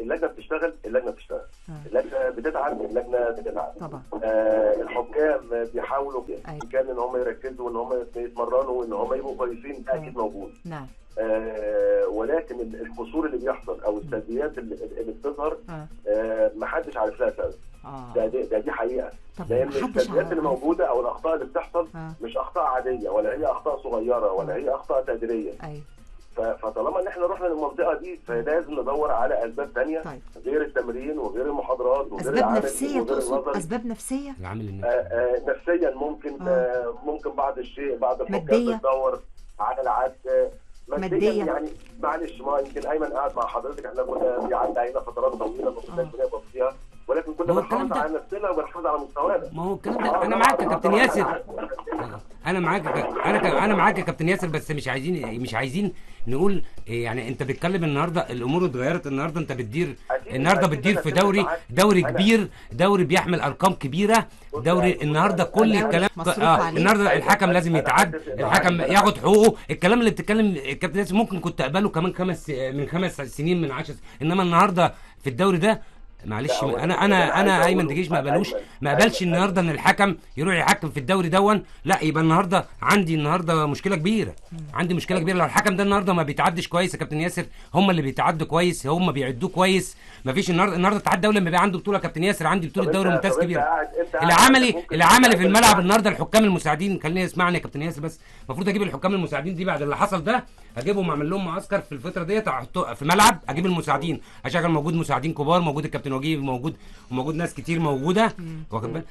اللجنة بتشتغل، اللجنة بتتعب، اللجنة بتتعب طبعا. الحكام بيحاولوا كان ان هم يركزوا وان هم يتمرنوا وان هم يبقوا كويسين، ده اكيد موجود. نعم. ولكن القصور اللي بيحصل او السلبيات اللي بتظهر محدش عارف لها سبب. ده دي حقيقة. لان السلبيات اللي موجودة او الاخطاء اللي بتحصل مش اخطاء عادية، ولا هي اخطاء صغيرة، ولا هي اخطاء تقديرية. أيوه. فطالما ان احنا رحنا للمنطقة دي فلازم ندور على اسباب ثانية. طيب. غير التمرين وغير المحاضرات وغير اسباب نفسية. تقصد اسباب نفسية؟ العامل النفسي. نفسيا ممكن. ممكن بعض الشيء، بعض الحكام بتدور على العد ماديا يعني. معلش ما يمكن ايمن قاعد مع حضرتك، احنا كنا بيعدي علينا فترات طويلة ما كناش بنقبض فيها، ولكن كنا بنحافظ على نفسنا وبنحافظ على مستوانا. ما هو الكلام ده انا معاك يا كابتن ياسر، انا معاك، انا معاك يا كابتن ياسر، بس مش عايزين نقول يعني انت بتتكلم النهارده الامور اتغيرت. النهارده انت بتدير، النهارده بتدير في دوري كبير، دوري بيحمل ارقام كبيرة، دوري النهارده كل الكلام النهارده الحكم لازم يتعد، الحكم ياخد حقوقه. الكلام اللي بتتكلم الكابتن ياسر ممكن كنت اقبله كمان 5 سنين من 10، انما النهارده في الدوري ده معلش انا ايمن دجيش ما اقبلش النهارده ان الحكم يروح يحكم في الدوري دون. لا، يبقى النهارده عندي النهارده مشكلة كبيرة، عندي مشكلة كبيرة لو الحكم ده النهارده ما بيتعدش كويس يا كابتن ياسر. هم اللي بيتعدوا كويس، هم بيعدوه كويس. ما فيش النهارده الاتحاد الدولي لما بيبقى عنده بطوله كابتن ياسر، عندي بطوله دوري ممتاز كبيرة. العملي في الملعب النهارده الحكام المساعدين، خليني اسمعني يا كابتن ياسر بس، المفروض اجيب الحكام المساعدين دي بعد اللي حصل ده، اجيبهم اعمل لهم معسكر في الفترة ديت، احطه في ملعب، اجيب المساعدين، اشغل موجود مساعدين كبار، موجود الكابتن وجيه، موجود ناس كتير موجودة، واخد بالك،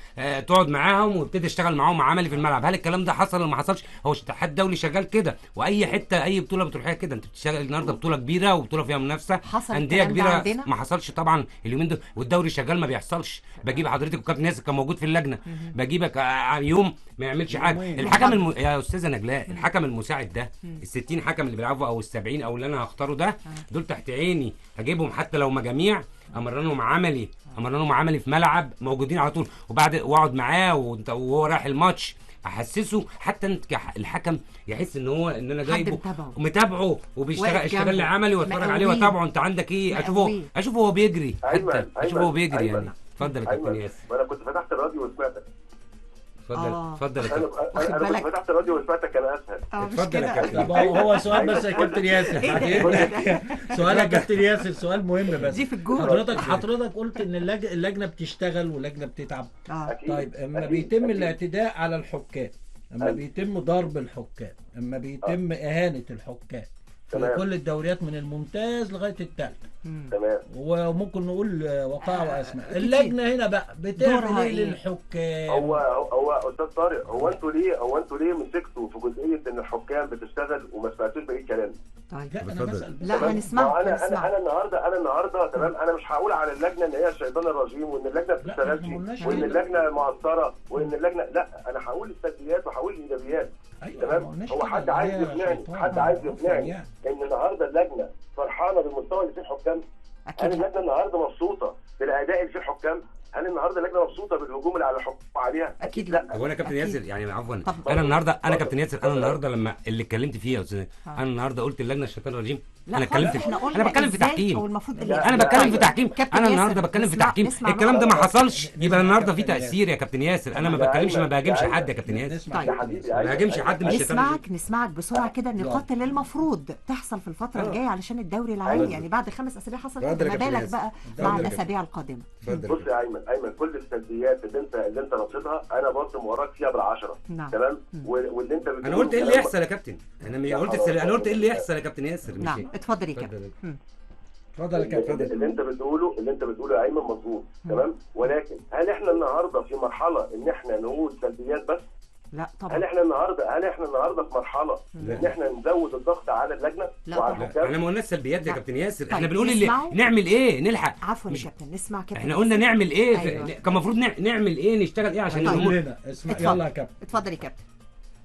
تقعد معاهم وابتدي اشتغل معاهم عملي في الملعب. هل الكلام ده حصل ولا ما حصلش؟ هو الاتحاد الدولي شغال كده، واي حتة اي بطوله بتروحيها كده، انت بتشتغل النهارده بطوله كبيرة وبطولة فيها منافسه، اندية كبيرة. ما حصلش طبعا اليومين دول، والدوري شغال ما بيحصلش. بجيب حضرتك وكابتن ياسر كان موجود في اللجنة، بجيبك يوم ما يعملش حاجة. الحكم يا استاذه نجلاء، الحكم المساعد ده ال 60 حكم اللي بيلعبوا او ال 70 او اللي انا هختاره ده، دول تحت عيني، هجيبهم حتى لو مجاميع، امرنهم عملي، امرنهم عملي في ملعب، موجودين على طول، وبعد واقعد معاه وهو رايح الماتش احسسه حتى انت الحكم يحس ان هو ان انا جايبه متابعه وبيشتغل اشتغل لي عملي واتفرج عليه واتابعه. انت عندك ايه؟ اشوفه هو بيجري، حتى اشوفه هو بيجري يعني. اتفضل يا كابتن ياسر. انا كنت فتحت الراديو وسمعتك. اتفضل اتفضل. انا كنت فتحت الراديو وسمعتك، انا اسهل. اتفضل يا كابتن. طب هو سؤال بس يا كابتن ياسر، سؤال يا كابتن ياسر، سؤال مهم بس. دي في الجول. حضرتك قلت ان اللجنة بتشتغل واللجنة بتتعب. طيب اما بيتم الاعتداء على الحكام، اما بيتم ضرب الحكام، اما بيتم اهانه الحكام في كل الدوريات من الممتاز لغاية الثالثة، تمام، وممكن نقول وقائع واسماء، اللجنة هنا بقى بتعمل ايه للحكام؟ هو استاذ طارق، هو انتوا ليه مسكتوا في جزئية ان الحكام بتشتغل وما سمعتوش بقية كلامي؟ طيب لا انا بسال. لا هنسمع. انا النهارده تمام، انا مش هقول على اللجنة ان هي الشيطان الرجيم وان اللجنة ما بتشتغلش وان اللجنة معثره وان اللجنة، لا انا هقول السلبيات وهقول الايجابيات. أيوة تمام. هو حد عايز يقنعني، حد عايز يقنعني ان النهارده اللجنة فرحانة بالمستوى اللي فيه الحكام؟ هل اللجنة النهارده مبسوطة بالاداء اللي فيه الحكام؟ هل النهارده اللجنة مبسوطة بالهجوم اللي على الحكام عليها؟ اكيد لا. هو انا كابتن ياسر يعني عفوا، انا النهارده انا كابتن ياسر، انا النهارده لما اللي اتكلمت فيه يا استاذ، انا النهارده قلت اللجنة الشيطان الرجيم. انا اتكلمت، انا بتكلم في تحكيم، انا بتكلم في تحكيم، انا النهارده بتكلم في تحكيم. الكلام ده ما حصلش، يبقى النهارده في تاثير يا كابتن ياسر. انا ما بتكلمش، ما بهاجمش حد يا كابتن ياسر، ما بهاجمش حد. مش نسمعك بسرعة كده النقاط اللي المفروض تحصل في الفترة الجاية علشان الدوري العام، يعني بعد 5 اسابيع حصل كده، ما بالك بقى مع الاسابيع القادمة. بص يا ايمن، كل السلبيات اللي انت رصدها انا باصم وراك فيها بالعشرة. تمام. واللي انت انا قلت ايه اللي يحصل يا كابتن؟ انا مش قلت، انا قلت ايه اللي يحصل يا كابتن ياسر. نعم اتفضل يا كابتن. اتفضل يا كابتن. اللي انت بتقوله يا ايمن مظبوط. تمام. ولكن هل احنا النهارده في مرحلة ان احنا نقول سلبيات بس؟ لا طبعا. هل احنا النهارده في مرحلة ان احنا نزود الضغط على اللجنة وعلى الحكام؟ احنا ما قلناش سلبيات يا كابتن ياسر. طيب. احنا بنقول اللي نعمل ايه، نلحق. عفوا يا كابتن، نسمع كابتن. احنا قلنا نعمل ايه. أيوة. كان المفروض نعمل ايه، نشتغل ايه عشان الامور. اسمع يلا يا كابتن. اتفضل يا كابتن.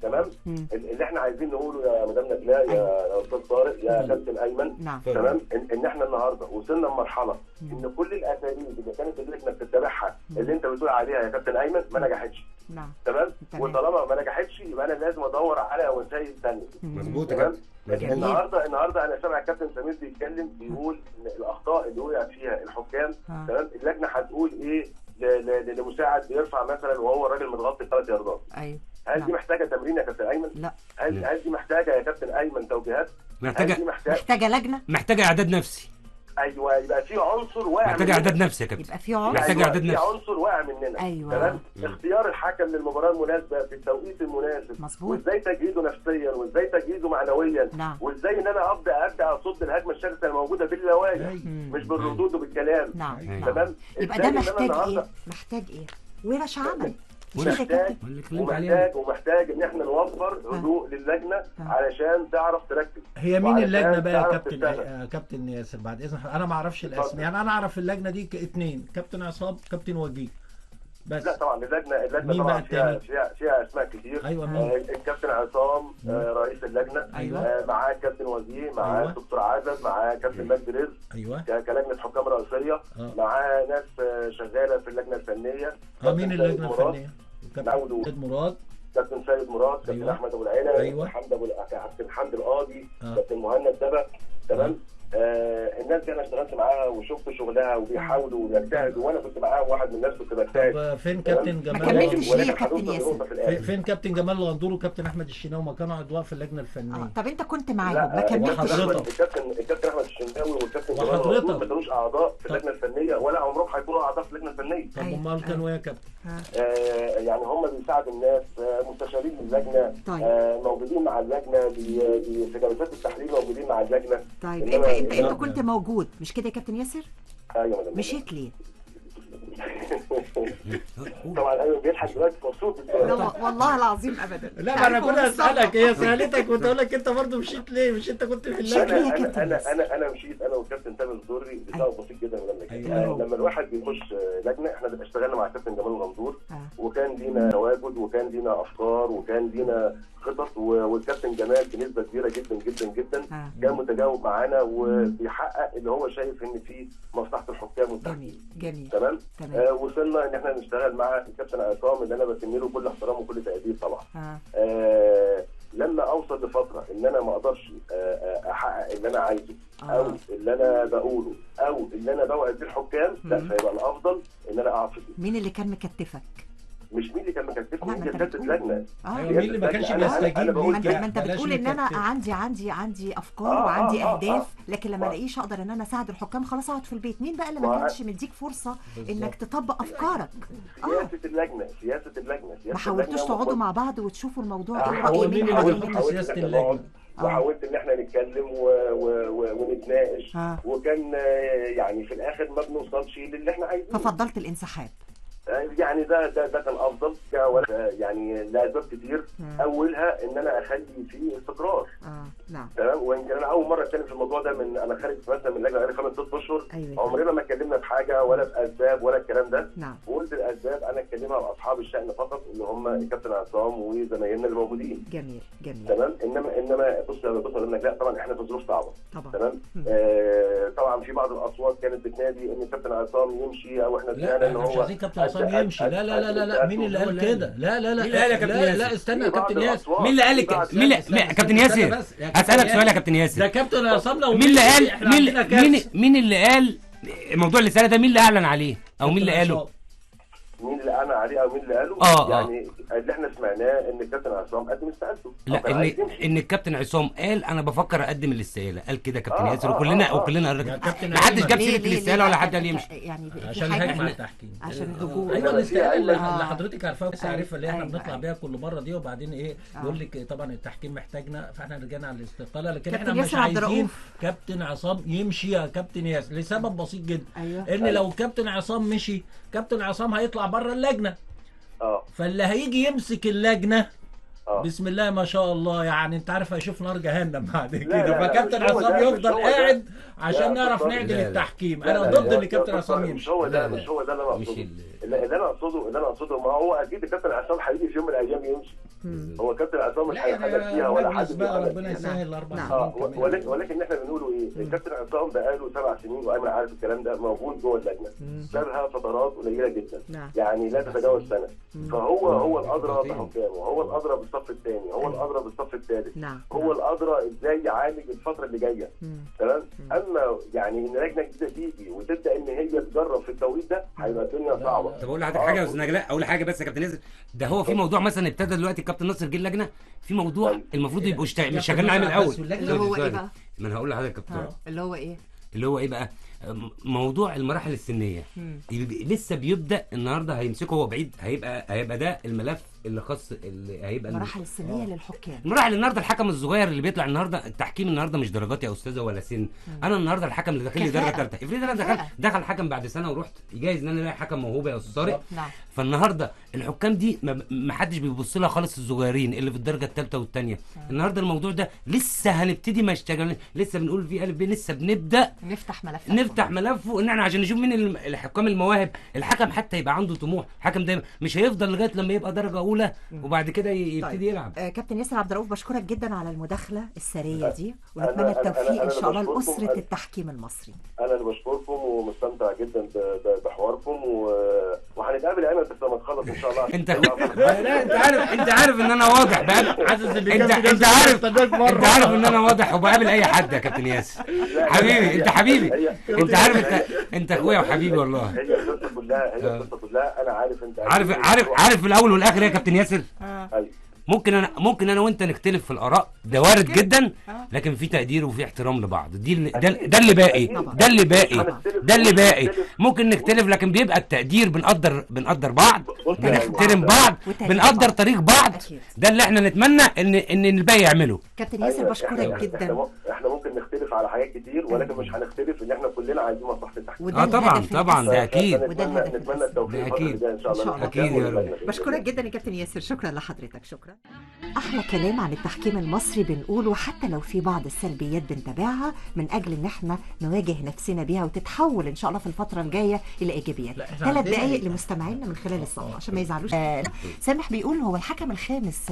تمام. اللي احنا عايزين نقوله يا مدام نجلاء، يا استاذ طارق، يا كابتن ايمن، تمام، ان احنا النهارده وصلنا لمرحلة ان كل الاساليب اللي كانت اللجنة بتتبعها اللي انت بتقول عليها يا كابتن ايمن ما نجحتش. نعم. تمام. وطالما ما نجحتش يبقى انا لازم ادور على وسائل ثانية. مظبوط يا كابتن. النهارده انا سامع الكابتن سمير بيتكلم بيقول ان الاخطاء اللي وقع فيها الحكام، تمام، اللجنة هتقول ايه لمساعد بيرفع مثلا وهو الراجل متغطي 3 ياردات. ايوه. هل دي محتاجه تمرين يا كابتن ايمن؟ لا. هل دي محتاجه يا كابتن ايمن توجيهات؟ محتاجه لجنة؟ محتاجه اعداد نفسي. ايوه، يبقى في عنصر واقع. محتاجه اعداد نفسي يا كابتن. يبقى في عنصر، محتاجه اعداد نفسي، في عنصر واقع مننا. ايوه. تمام. اختيار الحكم للمباراة المناسبة في التوقيت المناسب، مظبوط، وازاي تجهيزه نفسيا وازاي تجهيزه معنويا. نعم. وازاي ان انا ابدا اصد الهجمة الشرسة الموجودة باللوائح مش بالردود وبالكلام. نعم. تمام. يبقى ده محتاج ايه؟ محتاج ايه؟ ورش عمل. ومحتاج ان احنا نوفر هدوء للجنة علشان تعرف تركز. هي مين اللجنة بقى يا كابتن؟ كابتن ياسر بعد اذن انا ما اعرفش الاسم، يعني انا اعرف اللجنة دي 2، كابتن عصام، كابتن وجيه بس. لا طبعا اللجنة طبعا فيها اسماء كتير. ايوه. مين؟ الكابتن عصام رئيس اللجنة. ايوه. معاه كابتن وجيه، معاه دكتور عزب، معاه كابتن مجدي رزق. ايوه. كلجنه حكام رئيسية. معاه ناس شغالة في اللجنة الفنية. مين اللجنة الفنية؟ كابتن سيد مراد، كابتن سيد مراد، كابتن أيوة. احمد ابو العيلة، أيوة. كابتن حمد القاضي، كابتن مهند دبا. تمام. الناس دي انا اشتغلت معاها وشفت شغلها وبيحاولوا وبيجتهدوا، وانا كنت معاهم واحد من الناس كنت بجتهد. طب فين كابتن جمال؟ ما كملتش ليه يا كابتن ياسر؟ فين كابتن جمال الغندور وكابتن احمد الشناوي؟ ما كانوا اعضاء في اللجنة الفنية. طب انت كنت معاهم، ما كملتش. الكابتن احمد الشناوي والكابتن جمال الغندور ما كانوش اعضاء في اللجنة الفنية ولا عمرهم هيكونوا اعضاء في اللجنة الفنية. طب امال كانوا ايه يا كابتن؟ يعني هم بيساعدوا الناس، مستشارين للجنة. طيب. موجودين مع اللجنة في جلسات التحليل، موجودين مع اللجنة. طيب انت كنت موجود مش كده يا كابتن ياسر؟ ايوه. مشيت ليه؟ طبعا ايوه بيضحك دلوقتي مبسوط. لا والله العظيم ابدا. لا ما انا كنت اسالك، هي سالتك وتقول لك انت برضه مشيت ليه؟ مش انت كنت في اللجنة؟ انا مشيت انا والكابتن تامر الدوري لسبب بسيط جدا. أيوة. لما الواحد بيخش لجنة، احنا اشتغلنا مع الكابتن جمال غندور وكان لينا تواجد وكان لينا افكار وكان لينا خطط، والكابتن جمال بنسبة كبيرة جدا جدا جدا كان متجاوب معانا وبيحقق اللي هو شايف ان في مصلحة الحكام والتحكيم. جميل. تمام. وصلنا ان احنا نشتغل مع الكابتن عصام اللي انا بسمي له كل احترام وكل تقدير طبعا. لما اوصل لفترة ان انا ما اقدرش احقق اللي انا عايزه او اللي انا بقوله او اللي انا بوعد بيه الحكام، لا، فيبقى الافضل ان انا اقعد في البيت. مين اللي كان مكتفك؟ مش مين اللي كان مكتفني، مين اللي كانت لجنة. ايوه، مين اللي ما كانش بيستجيب ليك؟ ما انت بتقول ان انا عندي افكار وعندي اهداف، لكن لما الاقيش اقدر ان انا اساعد الحكام خلاص اقعد في البيت. مين بقى اللي ما كانش مديك فرصة انك تطبق افكارك؟ سياسة اللجنة، سياسة اللجنة. ما حاولتوش تقعدوا مع بعض وتشوفوا الموضوع ايه؟ هو مين اللي بيحط سياسة اللجنة؟ وحاولت ان احنا نتكلم ونتناقش، وكان يعني في الاخر ما بنوصلش للي احنا عايزينه، ففضلت الانسحاب. يعني ده كان افضل، يعني لاسباب كتير، اولها ان انا اخلي فيه استقرار. نعم. تمام. ويمكن انا اول مرة اتكلم في الموضوع ده، من انا خارج مثلا من اللجنة بقالي 5 6 اشهر. أيوة. عمرنا ما اتكلمنا في حاجة ولا باسباب ولا الكلام ده. نعم. وقلت الاسباب انا اتكلمها مع اصحاب الشان فقط، اللي هم الكابتن عصام وزمايلنا اللي موجودين. جميل جميل. تمام. انما بص لا، طبعا احنا في ظروف صعبة. طبعا. تمام. طبعا في بعض الاصوات كانت بتنادي ان الكابتن عصام يمشي، او احنا سمعنا ان هو مش عايزين كابتن عصام يمشي. لا لا لا لا لا، مين اللي قال كده؟ لا لا لا لا لا، استنى يا كابتن ياسر. مين اللي قال؟ مين كابتن ياسر؟ هسألك سؤال يا كابتن ياسر. ده كابتن عصام لو مين اللي قال؟ مين اللي قال الموضوع اللي سأله ده؟ مين اللي اعلن عليه او مين اللي قاله؟ مين اللي اعلن عليه او مين اللي قاله؟ يعني اللي احنا سمعناه ان الكابتن عصام قدم استقالته. لا، ان الكابتن عصام قال انا بفكر اقدم الاستقالة، قال كده كابتن ياسر، وكلنا قال ما حدش جاب سيره الاستقالة ولا حد قال يمشي. يعني عشان هجمة على التحكيم، عشان الهجوم. ايوه، الاستقالة اللي حضرتك عارفاها بس عارفها، اللي احنا بنطلع بيها كل مرة دي، وبعدين ايه يقول لك طبعا التحكيم محتاجنا، فاحنا رجعنا على الاستقالة. لكن احنا مش عايزين كابتن عصام يمشي يا كابتن ياسر، لسبب بسيط جدا، ان لو كابتن عصام مشي، كابتن عصام هيطلع بره اللجنة. فاللي هيجي يمسك اللجنة بسم الله ما شاء الله، يعني انت عارف هيشوف نار جهنم بعد كده. فكابتن عصام يفضل قاعد عشان نعرف نعدل التحكيم. انا ضد ان كابتن عصام يمشي. مش هو ده، مش هو ده اللي انا اقصده. اللي انا اقصده ما هو اكيد الكابتن عصام هيجي في يوم من الايام يمشي. هو كابتن عصام مش هيحلل فيها ولا حد بقى، ربنا يسهل الاربع سنين. ولكن احنا بنقوله ايه؟ الكابتن عصام بقاله 7 سنين، وايمن عارف الكلام ده، موجود جوه اللجنة، سابها فترات قليله جدا، يعني لا تتجاوز سنة. فهو هو الادرى بحكامه، هو الادرى بالصف الثاني، هو الادرى بالصف الثالث، هو الادرى ازاي يعالج الفترة اللي جاية. تمام. اما يعني ان لجنة جديدة تيجي وتبدا ان هي تجرب في التوقيت ده، هيبقى الدنيا صعبة. طب اقول لحضرتك حاجة يا استاذ نجلاء، اقول حاجة بس يا كابتن ياسر. ده هو في موضوع مثلا ابتدى دلوقتي الكابتن ناصر جه اللجنة في موضوع المفروض يبقوا مش شغالين عليه من الاول، اللي هو ايه بقى؟ ما انا هقول لحضرتك يا كابتن اللي هو ايه؟ اللي هو ايه بقى؟ موضوع المراحل السنية لسه بيبدا النهارده، هيمسكه هو بعيد، هيبقى ده الملف اللي خاص اللي هيبقى المراحل السنية للحكام. المراحل النهارده الحكم الصغير اللي بيطلع النهارده، التحكيم النهارده مش درجات يا استاذه ولا سن. انا النهارده الحكم اللي داخل لي درجه ثالثة، افرض انا دخل حكم بعد سنة ورحت، جايز ان انا الاقي حكم موهوب يا استاذ طارق. فالنهارده الحكام دي ما حدش بيبص لها خالص، الصغيرين اللي في الدرجة الثالثة والثانية. النهارده الموضوع ده لسه هنبتدي، ما اشتغلناش لسه، بنقول في الف ب، لسه بنبدا نفتح ملفه ان احنا عشان نشوف مين الحكام المواهب. الحكم حتى يبقى عنده طموح، الحكم دايما مش هيفضل لغاية لما يبقى درجه اولى وبعد كده يبتدي طيب. يلعب. كابتن ياسر عبد الرؤوف، بشكرك جدا على المداخلة السرية دي، ونتمنى التوفيق ان شاء الله لاسرة التحكيم المصري. انا اللي بشكركم ومستمتع جدا بحواركم، وهنتقابل انا بس لما تخلص ان شاء الله. انت لا، انت عارف ان انا واضح بقى، انت عارف ان انا واضح وبقابل اي حد يا كابتن ياسر حبيبي. انت حبيبي، انت عارف، انت اخويا وحبيبي والله. هي القصة كلها انا عارف، انت عارف في الاول والاخر يا كابتن ياسر. ايوه، ممكن انا وانت نختلف في الاراء، ده وارد جدا، لكن في تقدير وفي احترام لبعض. دي ده اللي باقي، ده اللي باقي، ده اللي باقي. ممكن نختلف لكن بيبقى التقدير، بنقدر بعض، بنحترم بعض، بنقدر طريق بعض. ده اللي احنا نتمنى ان الباقي يعمله. كابتن ياسر بشكرك جدا. احنا ممكن نختلف على حاجات كتير، كتير، ولكن مش هنختلف ان احنا كلنا عايزين مصلحة التحكيم. وده طبعا الهدف طبعا ده الأساسي. اكيد. وده الهدف نتمنى الأساسي. التوفيق ده الفترة أكيد. اللي جاية ان شاء الله إن شاء الله. للحكام أكيد يا رب. وللجنة. بشكرك جدا يا كابتن ياسر، شكرا لحضرتك. شكرا. احلى كلام عن التحكيم المصري بنقوله، حتى لو في بعض السلبيات بنتابعها من اجل ان احنا نواجه نفسنا بيها وتتحول ان شاء الله في الفترة الجاية الى ايجابيات. لا، إحنا 3 عندنا دقائق إيه؟ لمستمعينا من خلال الصفحة عشان ما يزعلوش. سامح بيقول هو الحكم الخامس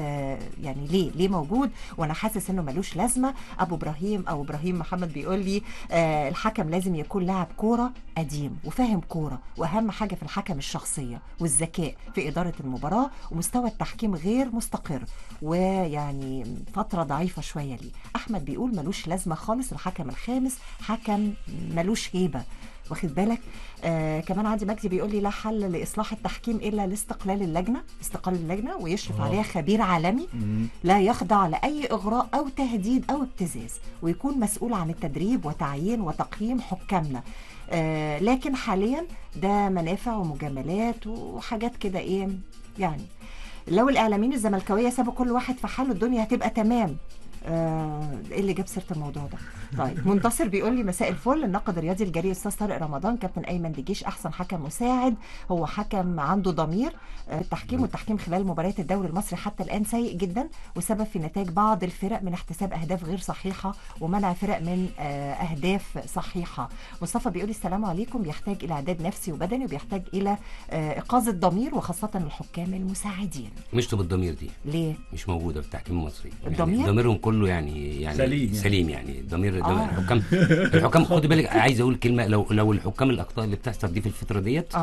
يعني ليه موجود وانا حاسس انه ملوش لازمه. ابو ابراهيم او ابراهيم محمد بيقول لي الحكم لازم يكون لاعب كورة قديم وفاهم كورة، واهم حاجة في الحكم الشخصية والذكاء في ادارة المباراة، ومستوى التحكيم غير مستقر ويعني فترة ضعيفة شوية ليه. احمد بيقول ملوش لازمه خالص الحكم الخامس، حكم ملوش هيبة، واخد بالك. كمان عندي مجدي بيقول لي لا حل لاصلاح التحكيم الا لاستقلال اللجنة، استقلال اللجنة ويشرف عليها خبير عالمي لا يخضع لاي اغراء او تهديد او ابتزاز، ويكون مسؤول عن التدريب وتعيين وتقييم حكامنا. لكن حاليا ده منافع ومجاملات وحاجات كده ايه يعني. لو الاعلاميين الزملكاويه سابوا كل واحد في حاله الدنيا هتبقى تمام. ايه اللي جاب سيره الموضوع ده؟ طيب منتصر بيقول لي مساء الفل، الناقد الرياضي الجريء استاذ طارق رمضان، كابتن ايمن دجيش احسن حكم مساعد، هو حكم عنده ضمير. التحكيم والتحكيم خلال مباريات الدوري المصري حتى الان سيء جدا، وسبب في نتائج بعض الفرق من احتساب اهداف غير صحيحه ومنع فرق من اهداف صحيحه. مصطفى بيقول السلام عليكم، بيحتاج الى اعداد نفسي وبدني، وبيحتاج الى ايقاظ الضمير وخاصة الحكام المساعدين. مش بالضمير دي ليه؟ مش موجودة في التحكيم المصري. الضمير؟ يعني ضميرهم كله يعني سليم يعني. سليم يعني ضمير الحكام خدي بالك، عايز اقول كلمة، لو الحكام الاخطاء اللي بتحصل دي في الفترة ديت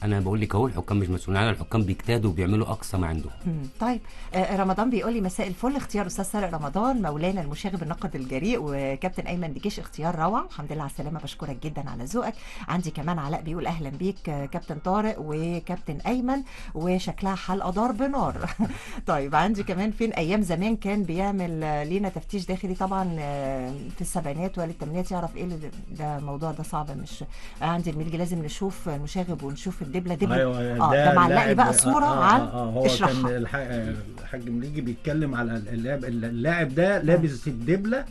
انا بقول لك اهو الحكام مش مسؤولين عنها، الحكام بيجتهدوا وبيعملوا اقصى ما عندهم. طيب رمضان بيقول لي مساء الفل، اختيار استاذ طارق رمضان مولانا المشاغب الناقد الجريء وكابتن ايمن دجيش اختيار روعه، الحمد لله على السلامة، بشكرك جدا على ذوقك. عندي كمان علاء بيقول اهلا بيك كابتن طارق وكابتن ايمن، وشكلها حلقة ضرب نار. طيب عندي كمان فين ايام زمان كان بيعمل لينا تفتيش داخلي طبعا في السبعينات ولا الثمانينات، يعرف ايه ده الموضوع ده صعب. مش عندي الملجي لازم نشوف المشاغب ونشوف الدبله دبله. ايوه ده معلق لي بقى صوره عن هو اشرحها. كان الحاج مليجي بيتكلم على اللاعب ده لابس الدبله،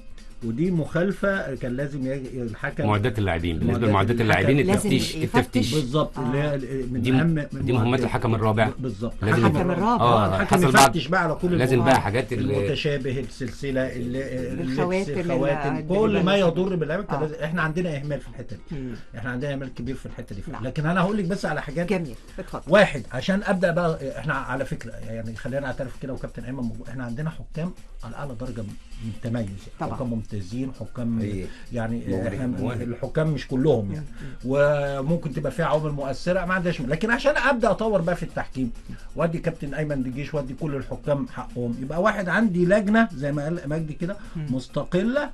ودي مخالفة، كان لازم الحكم معدات اللاعبين. بالنسبة لمعدات اللاعبين التفتيش بالظبط اللي هي من اهم دي مهمات الحكم الرابع بالظبط. الحكم الرابع الحكم يفتش بقى على كل لازم بقى حاجات المتشابه، السلسلة، الخواتم، كل ما يضر باللاعب. احنا عندنا اهمال في الحتة دي، احنا عندنا اهمال كبير في الحتة دي. لكن انا هقول لك بس على حاجات. جميل، اتفضل. واحد، عشان ابدا بقى، احنا على فكرة يعني خلينا اعترف كده وكابتن ايمن موجود، احنا عندنا حكام على اعلى درجه من التميز، حكام ممتازين، حكام يعني احنا الحكام مش كلهم يعني، وممكن تبقى فيها عوامل مؤثرة ما عندناش. لكن عشان ابدا اطور بقى في التحكيم وادي كابتن ايمن دجيش وادي كل الحكام حقهم، يبقى واحد عندي لجنة زي ما قال مجدي كده مستقلة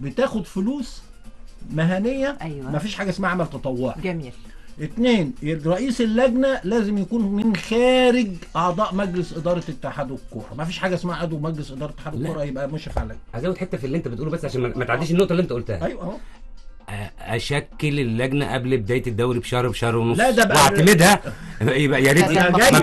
بتاخد فلوس مهنية. أيوة. ما فيش حاجة اسمها عمل تطوعي. جميل. 2، رئيس اللجنة لازم يكون من خارج اعضاء مجلس ادارة اتحاد الكورة، ما فيش حاجة اسمها عضو مجلس ادارة اتحاد الكورة يبقى مشرف على اللجنة. هزود حتة في اللي انت بتقوله بس عشان ما تعديش النقطة اللي انت قلتها. ايوه اهو. اشكل اللجنة قبل بداية الدوري بشهر بشهر ونص، لا ده واعتمدها. يبقى يا ريت ما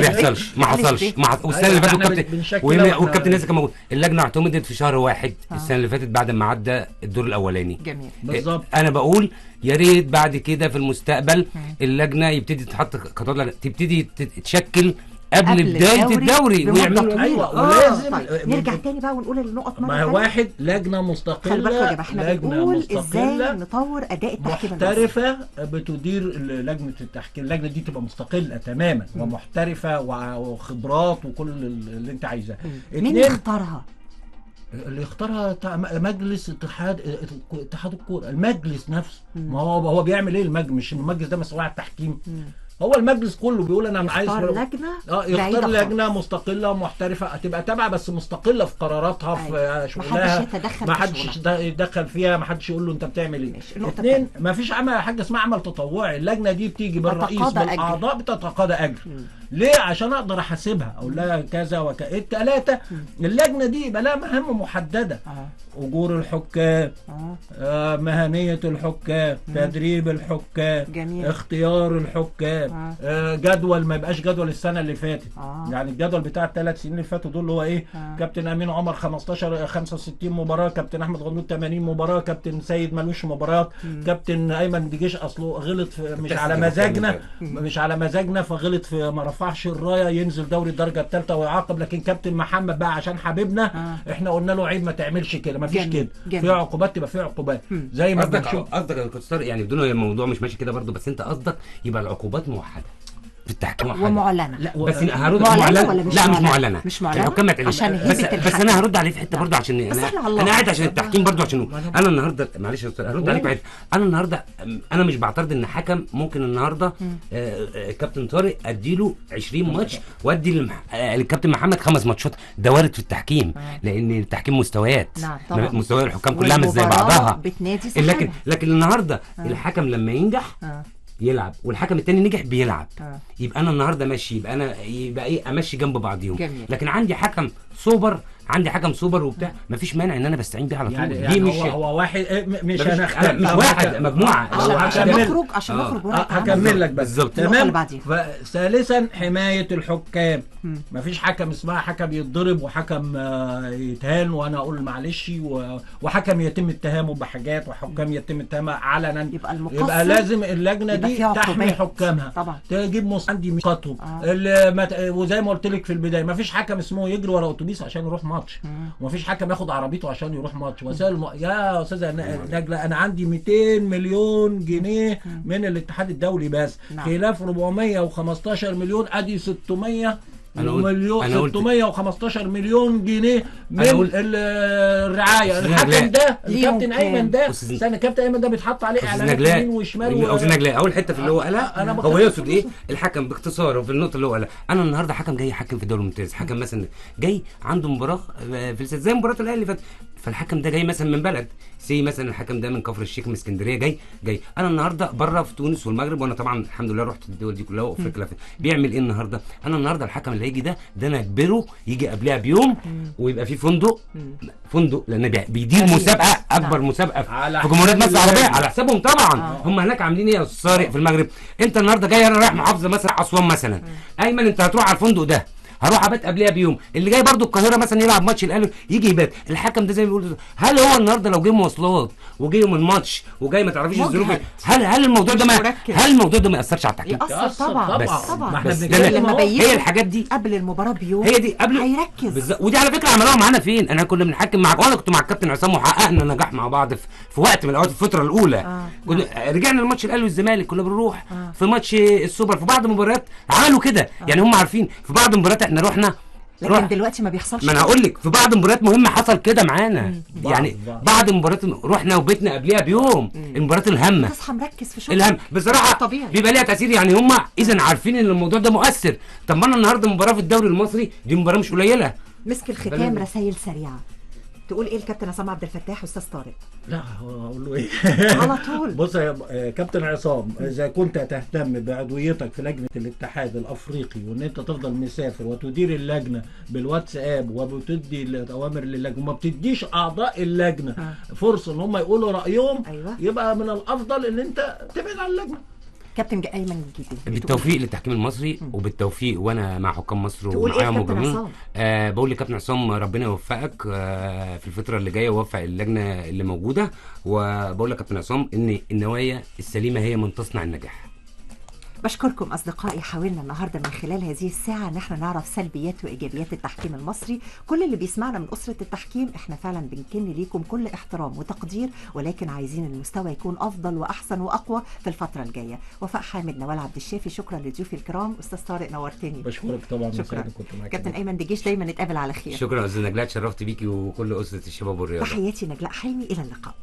بيحصلش، ما حصلش، والسنة اللي فاتت والكابتن ياسر كان موجود، اللجنة اعتمدت في شهر 1 السنة اللي فاتت بعد ما عدى الدور الاولاني. جميل بالظبط. انا بقول يا ريت بعد كده في المستقبل اللجنة يبتدي تتحط خطوات، تبتدي تتشكل قبل بداية الدوري ويعملوا. ايوه ولازم. طيب. نرجع تاني بقى ونقول النقط مرة ثانية. واحد، لجنة مستقلة. خلي بالكم يا جماعة احنا بنقول ازاي نطور اداء التحكيم محترفه بتدير لجنة التحكيم. اللجنة دي تبقى مستقلة تماما ومحترفه وخبرات وكل اللي انت عايزاه. مين يختارها؟ اللي يختارها مجلس اتحاد الكورة، المجلس نفسه. ما هو بيعمل ايه المجلس؟ مش المجلس ده مسؤول عن التحكيم، هو المجلس كله بيقول انا عايز يختار لجنة، يختار لجنة مستقلة ومحترفه، هتبقى تابعه بس مستقلة في قراراتها. أيوة. في شغلها، ما حدش يتدخل فيها، ما حدش يقول له انت بتعمل ايه. 2، ما فيش عمل حاجة اسمها عمل تطوعي. اللجنة دي بتيجي بالرئيس بالاعضاء، بتتقاضى اجر. ليه؟ عشان اقدر احاسبها، اقول لها كذا وكذا. الثلاثة اللجنة دي يبقى لها مهام محددة، اجور الحكام، مهنية الحكام، تدريب الحكام، جميل. اختيار الحكام، جدول ما يبقاش جدول السنة اللي فاتت، يعني الجدول بتاع الثلاث سنين اللي فاتوا دول اللي هو ايه؟ كابتن امين عمر 15 65 مباراة، كابتن احمد غندور 80 مباراة، كابتن سيد ملوش مباريات، كابتن ايمن دجيش اصله غلط في مش على مزاجنا، مش على مزاجنا فغلط في ما رفعش الراية، ينزل دوري الدرجة الثالثة ويعاقب. لكن كابتن محمد بقى عشان حبيبنا احنا قلنا له عيب ما تعملش كده، ما فيش كده، في عقوبات تبقى في عقوبات زي ما بنشوف. قصدك يا كابتن يعني بدون الموضوع مش ماشي كده برضه، بس انت قصدك يبقى العقوبات موحدة في التحكيم ومعلنه. لا بس هرد معلنة ولا مش لا مش معلنة، مش معلنة الحكام ما تعلنش، بس انا هرد عليه في حتة برضه عشان انا قاعد عشان التحكيم برضه، عشان انا النهارده معلش يا استاذ هرد عليك في حتة. انا النهارده انا مش بعترض ان حكم ممكن النهارده كابتن طارق اديله 20 ماتش وادي للكابتن محمد 5 ماتشات، ده وارد في التحكيم لان التحكيم مستويات، مستويات الحكام كلها مش زي بعضها، لكن النهارده الحكم لما ينجح يلعب والحكم التاني نجح بيلعب، يبقى انا النهارده ماشي، يبقى انا يبقى ايه امشي جنب بعضيهم. جميل. لكن عندي حكم سوبر، عندي حكم سوبر وبتاع، مفيش مانع ان انا بستعين بيه على طول. يعني دي مش هو واحد، مش انا مش واحد، مجموعة. عشان نخرج، عشان نخرج هكمل لك بس بالظبط. تمام. ثالثا حماية الحكام، مفيش حكم اسمها حكم يتضرب وحكم يتهان وانا اقول معلش، وحكم يتم اتهامه بحاجات وحكام يتم اتهامها علنا. يبقى المقصر، يبقى لازم اللجنة دي تحمي حكامها طبعا، تجيب عندي ميقاتهم، وزي ما قلت لك في البداية مفيش حكم اسمه يجري ورا اتوبيس عشان يروح ماتش، ومفيش حكم ياخد عربيته عشان يروح ماتش. وسائل يا استاذه نجلاء انا عندي 200 مليون جنيه من الاتحاد الدولي بس، خلاف 415 مليون، ادي 600 مليون، 615 مليون جنيه من الرعاية. الحكم ده الكابتن ايمن ده، استنى، الكابتن ايمن ده بيتحط عليه اعلانات يمين وشمال. استاذ نجلاء اول حتة في اللي هو قالها هو يقصد ايه الحكم باختصار، وفي النقطة اللي هو قالها انا النهارده حكم جاي يحكم في الدوري الممتاز، حكم مثلا جاي عنده مباراة في زي مباراة الاهلي اللي فاتت، فالحكم ده جاي مثلا من بلد سي، مثلا الحكم ده من كفر الشيخ من اسكندرية جاي انا النهارده بره في تونس والمغرب، وانا طبعا الحمد لله رحت الدول دي كلها وافريقيا. بيعمل ايه النهارده؟ انا النهارده الحكم اللي هيجي ده انا اجبره يجي قبلها بيوم، ويبقى في فندق لان بيدير مسابقة اكبر مسابقة في جمهورية مصر العربية على حسابهم طبعا. هم هناك عاملين ايه يا استاذ طارق في المغرب؟ انت النهارده جاي، انا رايح محافظة مثلا اسوان مثلا، ايمن انت هتروح على الفندق ده، هروح ابات قبلها بيوم، اللي جاي برضو القاهرة مثلا يلعب ماتش الاهلي يجي يبات. الحكم ده زي ما بيقولوا، هل هو النهارده لو جه مواصلات وجه يوم الماتش وجاي ما تعرفيش الظروف، هل الموضوع ده ما هل الموضوع ده ما ياثرش على التحكيم؟ ياثر طبعا. بس طبعا بس لما هي الحاجات دي قبل المباراة بيوم، هي دي قبل هيركز بالظبط. ودي على فكرة عملوها معانا فين؟ انا كنا بنحكم مع، وانا كنت مع الكابتن عصام وحققنا نجاح مع بعض في وقت من الاوقات الفترة الاولى. كنا رجعنا الماتش الاهلي والزمالك، كنا بنروح في ماتش السوبر، في بعض المباريات عملوا كده، يعني هم عارفين في بعض المباريات احنا رحنا، لكن دلوقتي ما بيحصلش. ما انا هقول لك في بعض المباريات مهمة حصل كده معانا، يعني بعض المباريات رحنا وبيتنا قبلها بيوم، المباريات الهامة تصحى مركز في شغلك، الهام بصراحة طبيعي بيبقى ليها تاثير، يعني هم اذا عارفين ان الموضوع ده مؤثر. طب ما انا النهارده مباراة في الدوري المصري دي مباراة مش قليله. مسك الختام رسائل سريعة تقول ايه الكابتن عصام عبد الفتاح استاذ طارق؟ لا هقول له ايه على طول. بص يا كابتن عصام، اذا كنت تهتم بعضويتك في لجنة الاتحاد الافريقي وان انت تفضل مسافر وتدير اللجنة بالواتساب وبتدي الاوامر للجنة وما بتديش اعضاء اللجنة فرصة ان هم يقولوا رايهم، أيوة. يبقى من الافضل ان انت تبعد عن اللجنة. كابتن ايمن الجديد، بالتوفيق للتحكيم المصري وبالتوفيق، وانا مع حكام مصر ومعايا مجرمين. بقول لكابتن عصام ربنا يوفقك في الفترة اللي جاية ويوفق اللجنة اللي موجودة، وبقول لكابتن عصام ان النوايا السليمة هي من تصنع النجاح. بشكركم أصدقائي، حاولنا النهاردة من خلال هذه الساعة إن احنا نعرف سلبيات وإيجابيات التحكيم المصري. كل اللي بيسمعنا من أسرة التحكيم احنا فعلا بنكن ليكم كل احترام وتقدير، ولكن عايزين المستوى يكون أفضل وأحسن وأقوى في الفترة الجاية. وفاء حامد، نوال عبد الشافي، شكرا لضيوفي الكرام. أستاذ طارق نورتني. بشكرك طبعا، شكرا. كنت معاك كابتن أيمن دجيش، دايما نتقابل على خير. شكرا أستاذ نجلاء، اتشرفت بيكي وكل أسرة الشباب والرياضة. تحياتي نجلاء حلمي، إلى اللقاء.